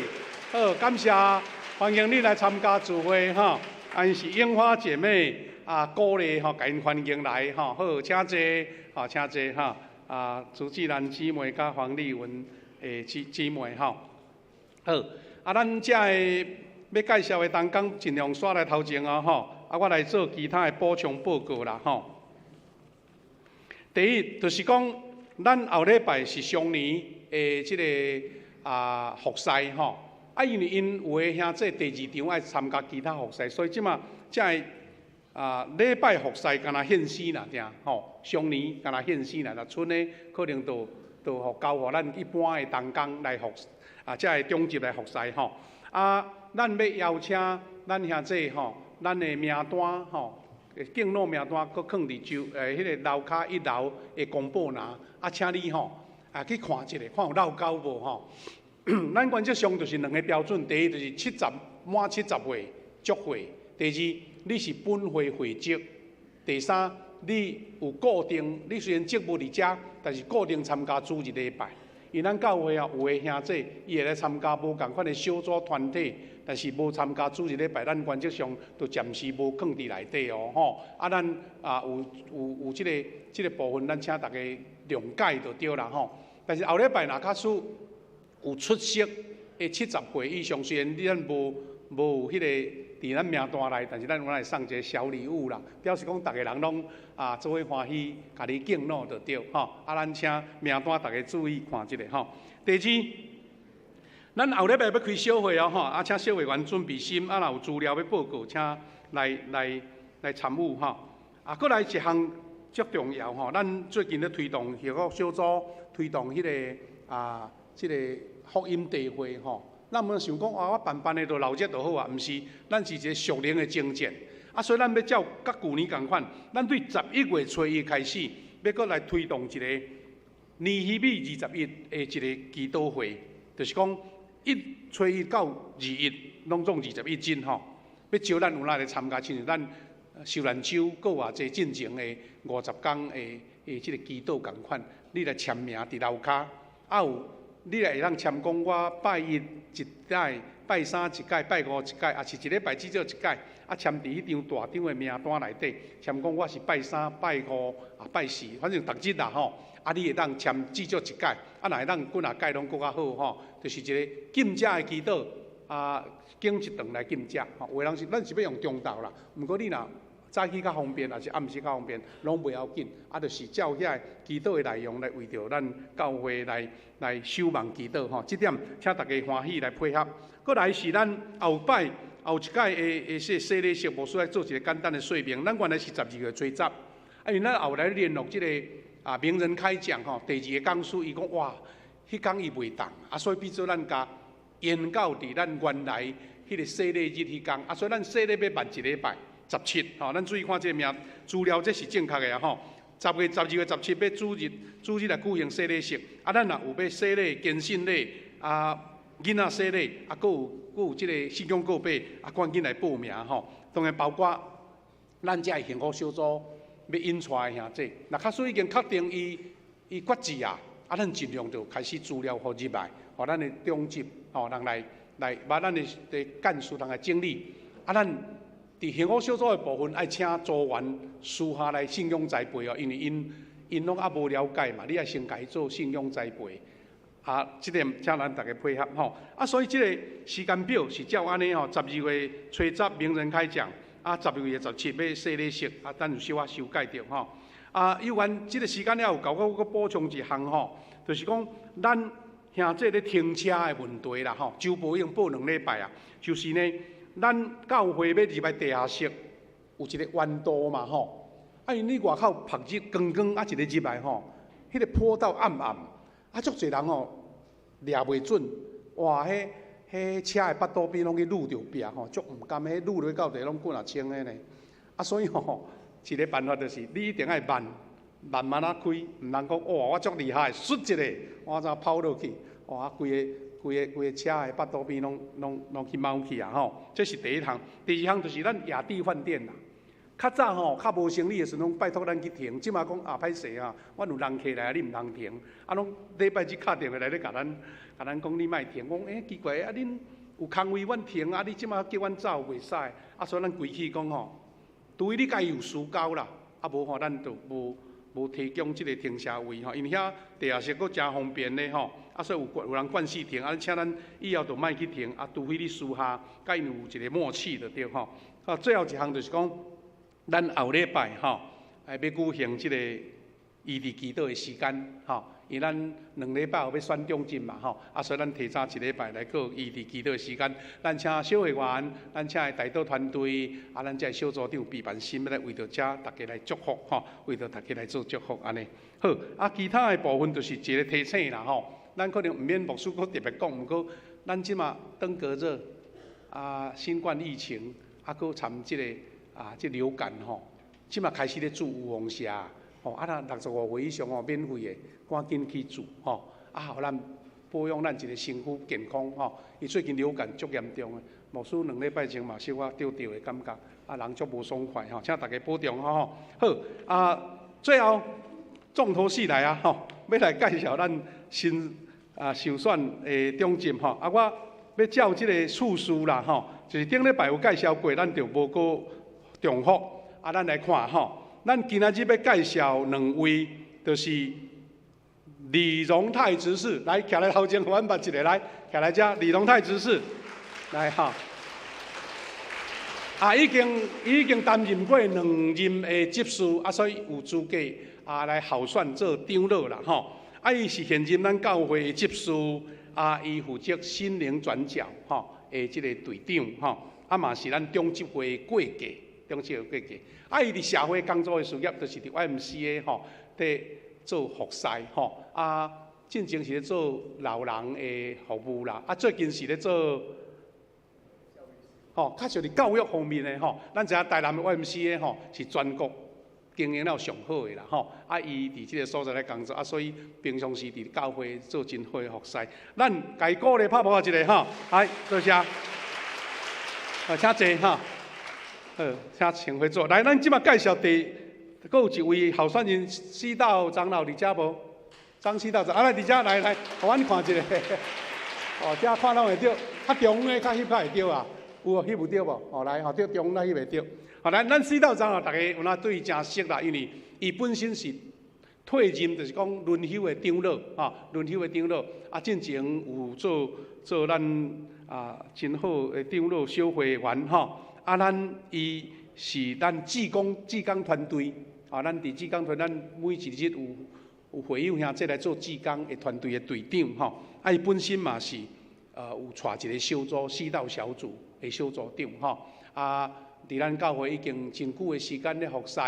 好，感謝，歡迎你來參加聚會，吼。啊，𪜶是櫻花姐妹啊，鼓勵吼，共𪜶歡迎來，吼，好，請坐，好，請坐，吼。啊，朱志蘭姊妹佮黃麗文的姊姊妹，吼。好，啊，咱遮的欲介紹的同工盡量煞來頭前哦，吼。啊，我來做其他的補充報告啦，吼。第一，就是講，咱後禮拜是雙年的這个啊復賽吼，啊，因為𪜶有的兄弟第二場愛參加其他復賽，所以這馬才會啊禮拜復賽敢若獻死爾定吼，雙年敢若獻死爾，若賰的可能就就予交予咱一般的同工來服啊，這个長執來服侍吼。啊，咱欲邀請咱兄弟吼，咱的名單吼。敬老名單閣囥佇就彼个樓跤一樓的公布欄，啊，請你吼啊去看一下，看有落勾無吼。咱原則上就是兩个標準，第一就是七十滿七十歲足歲；第二，你是本會會籍；第三，你有固定，你雖然職務佇遮，但是固定參加主日禮拜。因咱教會啊，有的兄弟伊會來參加無仝款的小組團體，但是無參加主日禮拜，咱原則上就暫時無囥佇內底哦，吼。啊，咱啊有有有這个這个部分，咱請大家諒解就對啦，吼。但是後禮拜若假使有出席的七十歲以上，雖然你咱無無有彼个佇咱名單內，但是咱有來送一个小禮物啦，表示講逐个人攏啊做伙歡喜，共你敬老就對，吼。啊，咱請名單逐家注意看一下，吼。第二，咱後禮拜欲開小會哦，吼，啊，請小會員準備心，啊，若有資料欲報告，請來來來參與，吼。啊，閣來一項足重要吼，咱最近咧推動幸福小組，推動彼个啊，這个福音聚會吼。咱毋想講啊，我辦辦的就鬧熱就好啊，毋是，咱是一个屬靈的征戰。啊，所以咱欲照佮舊年仝款，咱對11月初一開始，欲閣來推動一个尼希米21的一个祈禱會，就是講一初一到21，攏總21日吼，欲招咱有哪來參加，親像咱受難週閣偌濟進前的50工的的這个祈禱仝款，你來簽名佇樓跤，啊有。你來會當簽講，我拜一一擺，拜三一擺，拜五一擺，抑是一禮拜至少一擺，啊簽佇彼張大張的名單內底，簽講我是拜三、拜五、啊拜四，反正逐日啦吼。啊，你會當簽至少一擺，啊若會當幾若擺攏閣較好吼。就是一个禁食的祈禱，啊，揀一頓來禁食吼。有的人是咱是欲用中晝啦，毋過你若早起較方便，抑是暗時較方便，攏袂要緊。啊，就是照遐个祈禱的內容來為著咱教會來來守望祈禱吼。這點請大家歡喜來配合。閣來是咱後擺後一擺的的洗洗禮式，牧師來做一个簡單的說明。咱原來是12月初十，啊，因為咱後來聯絡這个啊名人開講吼，第二个講師伊講哇，彼工伊袂當，啊，所以變做咱共延到佇咱原來彼个洗禮日彼工，啊，所以咱洗禮欲慢一禮拜。十七吼，咱注意看這个名資料，這是正確的啊吼。10月12月17欲主日，主日來舉行洗禮式。啊，咱若有欲洗禮、堅信禮、啊囡仔洗禮，啊，閣有閣有這个信仰告白，啊，趕緊來報名吼。當然包括咱遮的幸福小組欲引出來的兄弟，若假使已經確定伊伊決志啊，啊，咱盡量就開始資料予入來，予咱的長執吼人來來把咱的的幹事人來整理，啊，咱。佇幸福小組的部分，愛請組員私下來信仰栽培哦，因為𪜶𪜶攏猶無了解嘛，你愛先共伊做信仰栽培，啊，這點請咱逐家配合吼。啊，所以這个時間表是照按呢吼，12月初十名人開講，啊，12月17欲洗禮式，啊，咱有小可修改著吼。啊，有關這个時間了有夠，我閣補充一項吼，就是講咱兄弟咧停車的問題啦吼，周報已經報兩禮拜啊，就是呢。咱教會欲入來地下室，有一个彎道嘛吼，啊，因為你外口曝日光光啊，一个入來吼，彼个坡道暗暗，啊，足濟人吼掠袂準，哇，彼車的腹肚邊攏去揄著壁吼，足毋甘，彼揄落到地攏滾啊青的呢。啊，所以吼，一个辦法就是你一定愛慢，慢慢仔開，毋通講哇，我足厲害，唰一下，我怎跑落去，哇，規个規个規個車的腹肚邊攏去貓去啊吼！這是第一項，第二項就是咱亞蒂飯店啦。較早吼，較無生理的時陣，攏拜託咱去停。這馬講啊，歹勢啊，阮有人客來，你毋通停。啊，攏禮拜日敲電話來咧，共咱講你莫停。我講欸，奇怪啊，恁有空位阮停啊，你這馬叫阮走袂使。啊，所以咱規氣講吼，除非你共伊有私交啦，啊無吼，咱就無提供這个停車位吼，因為遐地下室閣誠方便咧吼。啊，所以有人慣勢停，啊，請咱以後就莫去停。啊，除非你私下共𪜶有一个默契就對吼。啊，最後一項就是講，咱後禮拜吼，欲舉行這个醫治祈禱的時間吼，因為咱兩禮拜後欲選長執嘛吼，啊，所以咱提早一禮拜來過醫治祈禱的時間。咱請小會員，咱請代禱團隊，啊，咱這小組長畢萬心欲來為著遮逐家來祝福吼，為著逐家來做祝福按呢。好，啊，其他的部分就是一个提醒啦吼，咱可能毋免牧師閣特別講，毋過咱這馬登革熱啊，新冠疫情啊，閣摻這個。啊，這流感吼，這馬開始咧注預防射，吼，啊，若65歲以上吼，免費的，趕緊去注吼，啊，予咱保養咱一个身軀健康吼。伊最近流感足嚴重的，牧師兩禮拜前嘛小可著著的感覺，啊，人足無爽快吼，請大家保重吼。好，啊，最後重頭戲來啊吼，欲來介紹咱新啊受選的長執吼，啊，我欲照這个次序啦吼，就是頂禮拜有介紹過，咱就無閣重複，啊，咱來看吼，咱今仔日欲介紹兩位，就是李榮泰執事，來徛來頭前，予阮捌一个來，徛來遮，李榮泰執事，來吼，啊，已經擔任過兩任的執事，啊，所以有資格啊來候選做長老啦吼。啊，伊是現任咱教會的執事，啊，伊負責心靈轉教吼的這个隊長吼，啊嘛是咱長執會的會計。長執會會計，啊，伊佇社會工作的事業，就是佇 YMCA 吼，佇做服侍吼，啊，進前是咧做老人的服務啦，啊，最近是咧做，吼，較少佇教育方面的吼。咱知影台南的 YMCA 吼是全國經營了上好的啦吼，啊，伊佇這个所在咧工作，啊，所以平常時佇教會做真好的服侍。咱共伊鼓勵拍噗仔一下吼，來，多謝，啊，請坐哈。好，請請回座。來，咱這馬介紹第，閣有一位候選人，西道長老佇遮無？張西道長，啊來佇遮，來來，予阮看一下。哦，遮看攏會著，較中央的較翕較會著啊。有無翕有著無？哦，來，吼，對中央翕會著。好，來，咱西道長老，逐家有哪對伊誠熟啦，因為伊本身是退任，就是講輪休的長老，吼，輪休的長老，啊，進前有做做咱啊真好的長老小會員，吼。啊，咱伊是咱志工志工團隊，啊，咱佇志工團，咱每一日有會友兄弟來做志工的團隊的隊長，吼。啊，伊本身嘛是，有帶一个小組，四道小組的小組長，吼。啊，佇咱教會已經真久的時間咧服侍，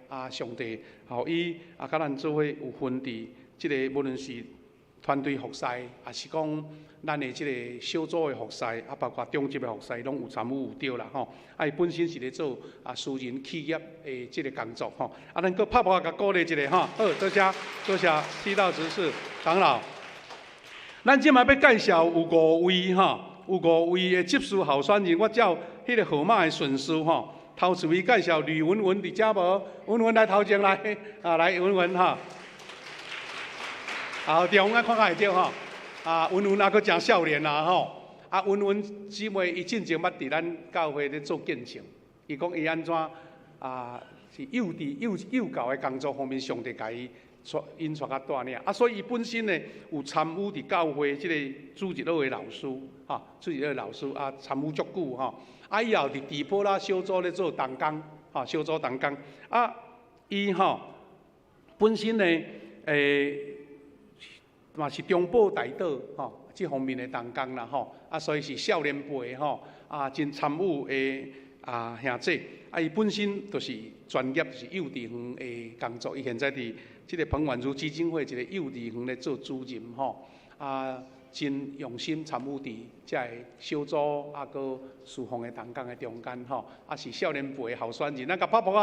啊，上帝予伊啊，佮咱做伙有份佇這个，無論是團隊服侍，抑是講咱的這个小組的服侍，啊，包括長執的服侍，攏有參與有著啦吼。啊，伊本身是咧做啊私人企業的這个工作吼。啊，咱閣拍噗仔共鼓勵一下吼。好，多謝多謝西道執事長老。咱這馬欲介紹有五位吼，有五位的執事候選人，我照彼個號碼的順序吼。頭一位介紹呂文文佇遮無？文文來頭前來，啊來文文吼。啊，中央看較會著吼。啊，文文啊，閣誠少年啊吼。啊，文文姊妹伊進前捌佇咱教會咧做見證，伊講伊按怎啊是幼稚幼幼教的工作方面，上帝共伊帶引帶較大領。啊，所以伊本身呢有參與佇教會這個主日學的老師，吼，主日學的老師啊，參與足久吼。啊，以後佇底波拉小組咧做同工，吼，小組同工。啊，伊吼本身呢，嘛是中保代禱吼，這方面的同工啦吼。啊，所以是少年輩吼，啊，真參與的啊兄弟。啊，伊本身就是專業是幼稚園的工作，伊現在佇這个彭婉如基金會一个幼稚園咧做主任吼，啊，真用心參與佇這个小組啊，閣事奉的同工的中間吼，啊是少年輩的候選人，咱共拍噗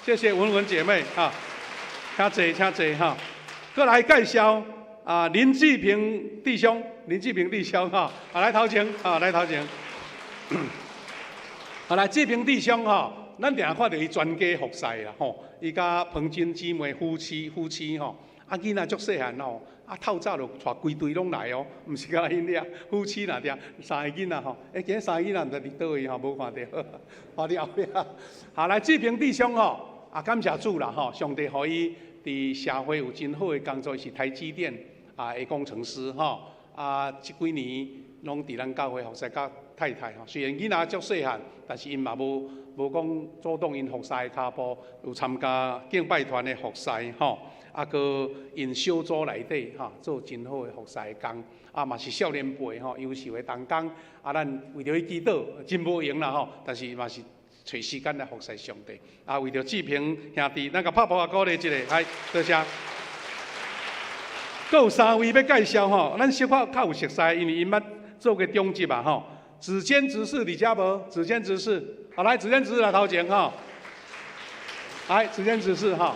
仔，謝謝文文姐妹哈，請坐，請坐哈。閣來介紹啊林志平弟兄，林志平弟兄哈，啊來頭前啊來頭前，好來志平弟兄吼，咱定定看著伊全家服侍啦吼，伊佮彭金姊妹夫妻夫妻吼，啊囡仔足細漢吼。啊，透早就帶規隊攏來哦，毋是干焦𪜶倆夫妻若倆三个囡仔吼，欸，今日三个囡仔毋知佇佗位吼，無看著，看佇後壁。好，來志平弟兄吼，啊，感謝主啦吼，上帝予伊佇社會有真好的工作，伊是台積電啊的工程師吼，啊，這幾年攏佇咱教會服侍佮太太吼，雖然囡仔足細漢，但是𪜶嘛無無講阻擋𪜶服侍的跤步，有參加敬拜團的服侍吼。啊，閣𪜶小組內底吼，做真好的服侍的工，啊嘛是少年輩吼，優秀的同工，啊，咱為著伊祈禱，真無閒啦吼，但是嘛是揣時間來服侍上帝。啊，為著志平兄弟，咱共拍噗仔鼓勵一下，來，多謝。閣有三位欲介紹吼，咱小可較有熟似，因為𪜶捌做過長執啊吼。子堅執事佇遮無？子堅執事，好來，子堅執事來頭前吼。來，子堅執事吼。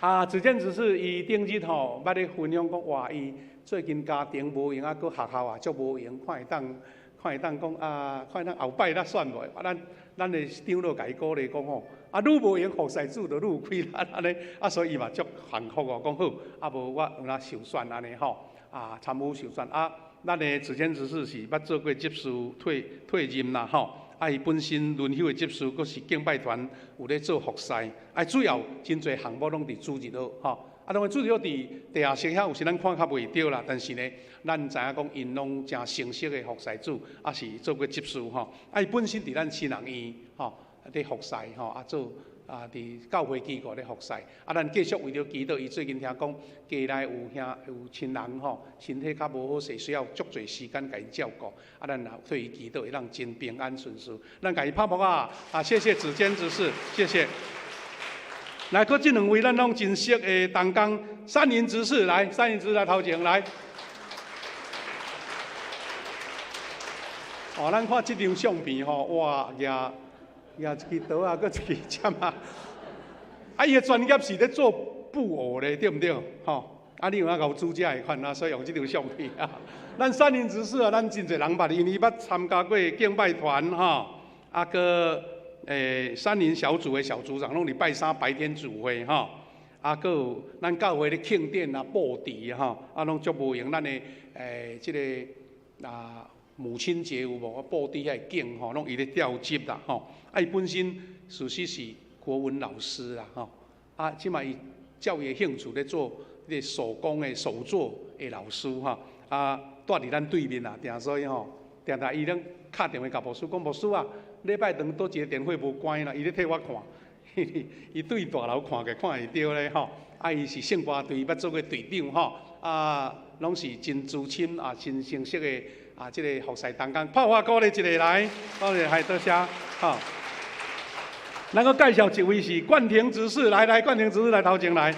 啊，子堅執事伊頂日吼，捌咧分享講，哇，伊最近家庭無閒，啊，閣學校也足無閒，看會當，看會當講啊，看會當後擺才選無？啊，咱咱的長老共伊鼓勵講吼，啊，愈無閒服侍主就愈有氣力按呢，啊，所以伊嘛足幸福哦，講好，啊，無我有哪受選按呢吼，啊，參與受選啊，咱的子堅執事是捌做過執事退退任啦吼。啊，伊本身輪休的執事，閣是敬拜團有咧做服侍，啊，主要真濟項目攏佇主日學吼。啊，當然主日學佇地下室遐有時咱看較袂著啦，但是呢，咱知影講𪜶攏誠誠實的服侍主，啊是做過執事吼。啊，伊本身佇咱新人院吼，佇服侍吼，啊做。啊，佇教會機構咧服侍，啊，咱繼續為著祈禱。伊最近聽講家內有兄有親人吼，身體較無好勢，需要足濟時間共𪜶照顧。啊，咱也替伊祈禱，會當真平安順遂。咱共伊拍噗仔，啊，謝謝子堅執事，謝謝。來，閣這兩位咱攏真熟的同工，三林執事來，三林執事來頭前來。哦，咱看這張相片吼，哇，舉舉一支刀啊，閣一支劍啊！啊，伊的專業是咧做布偶咧，對毋對？吼！啊，你有影𠢕煮食的款啊，所以用這張相片啊。咱三林執事啊，咱真濟人捌，因為伊捌參加過敬拜團吼，啊，閣欸，三林小組的小組長，攏禮拜三白天聚會吼，啊，閣有咱教會咧慶典啊、布置吼，啊，攏足無閒。咱的欸，這个啊。母親節有無？布置遐景吼，攏伊咧調集啦吼。啊，伊本身事實是國文老師啦吼。啊，這擺伊照伊的興趣咧做咧手工的手作的老師吼。啊，住佇咱對面啊，定所以吼，定定伊攏敲電話共牧師講，牧師啊，禮拜堂佗一個電話無關啦，伊咧替我看，伊對大樓看過看會著咧吼。啊，伊是聖歌隊捌做過隊長吼。啊，攏是真資深啊，真成熟的。啊，這个服侍同工，拍噗仔鼓勵一个來，多謝，還多謝，吼。咱閣介紹一位是冠廷執事，來來，冠廷執事來頭前來。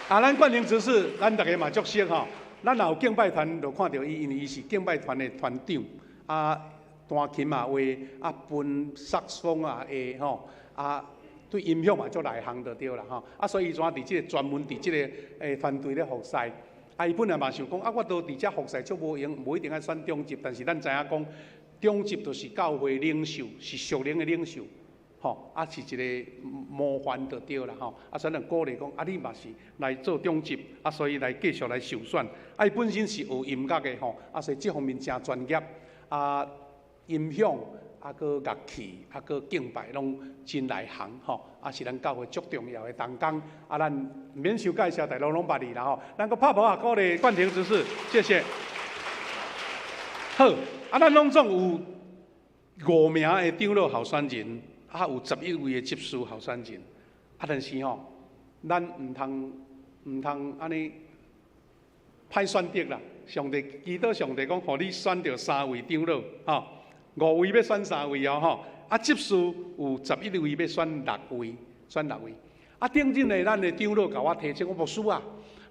啊，咱冠廷執事，咱逐家嘛足熟吼。咱若有敬拜團，就看著伊，因為伊是敬拜團的團長。啊，彈琴嘛會，啊，分薩克斯也會吼，啊。對音響嘛足內行就對啦吼，啊，所以伊怎佇這个專門佇這个欸團隊咧服侍，啊，伊本來嘛想講，啊，我都佇遮服侍足無閒，無一定愛選長執，但是咱知影講，長執就是教會領袖，是屬靈的領袖，吼，啊，是一个模範就對啦吼，啊，所以咱鼓勵講，啊，你嘛是來做長執，啊，所以來繼續來受選，啊，伊本身是學音樂的吼，啊，所以這方面誠專業，啊，音響。啊，閣樂器，啊，閣敬拜，攏真內行吼。啊，是咱教會足重要的同工。啊，咱毋免傷介紹，大家攏捌伊啦吼。咱閣拍噗仔鼓勵冠廷執事，謝謝。好，啊，咱攏總有五名的長老候選人，啊，有11位的執事候選人。啊，但是吼，咱毋通毋通按呢歹選擇啦。上帝祈禱上帝講，予你選著三位長老，吼。五位欲選三位哦，吼！啊，執事有11位，欲選六位，選六位。啊，頂陣的咱的長老共我提醒，我牧師啊，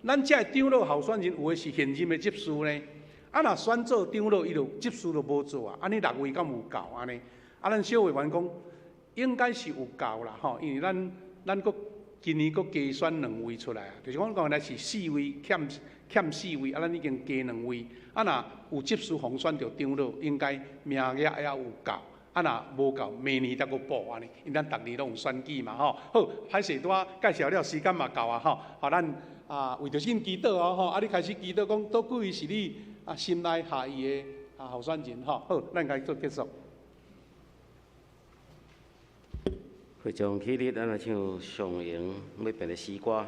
咱遮的長老候選人有的是現任的執事呢。啊，若選做長老，伊就執事就無做啊。按呢六位敢有夠按呢？啊，咱小會員講應該是有夠啦，吼，因為咱閣今年閣加選兩位出來啊，就是講原來是四位欠四位，啊，咱已經加兩位。啊，若有執事予選著長老，應該名額也有夠。啊，若無夠，明年才閣補按呢，因為咱逐年攏有選舉嘛，吼。好，歹勢拄仔介紹了，時間嘛到啊，吼。好，咱啊為著信祈禱哦，吼。啊，你開始祈禱講，佗幾位是你啊心內合意的啊候選人，吼。好，咱共伊做結束。會場起立，咱來唱上榮欲變的詩歌。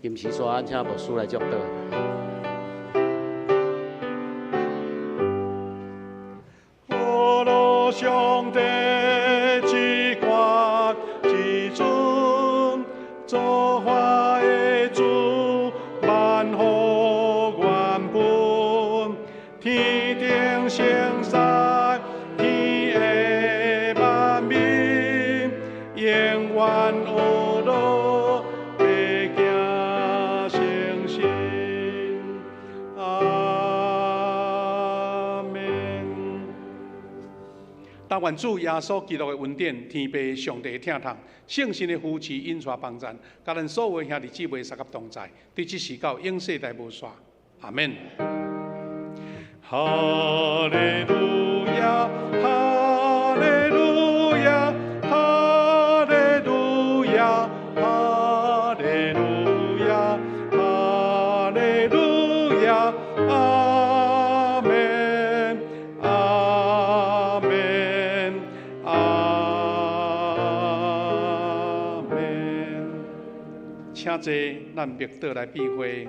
金絲刷，請牧師來祝禱。上帝至高至尊，造化的主，萬福原本，天頂聖山，天下萬民，永遠學樂，欲行誠實。阿們。但願主耶穌基督的恩典、天父上帝的疼痛、聖神的扶持、引帶幫贊，佮咱所有兄弟姊妹相佮同在，對這時到永世代無煞。阿們。哈利路亞，哈利路亞，哈利路亞，哈利路亞，哈利路亞，阿們，阿們，阿們。請坐，咱默禱來閉會。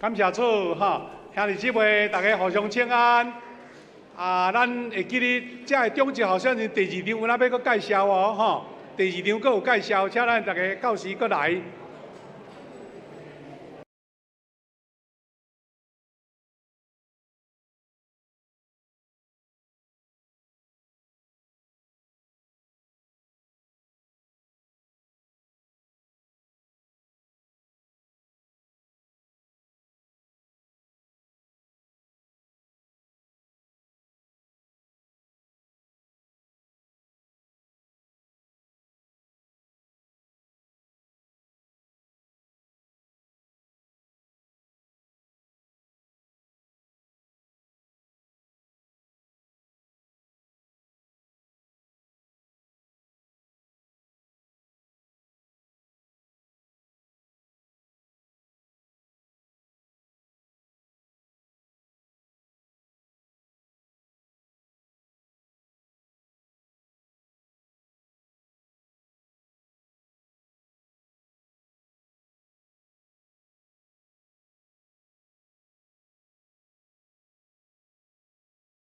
感謝主哈，兄弟姊妹，大家互相請安。啊，咱會記得這个長執候選人第二場，阮仔欲閣介紹哦，吼，第二場閣有介紹，請咱大家到時閣來。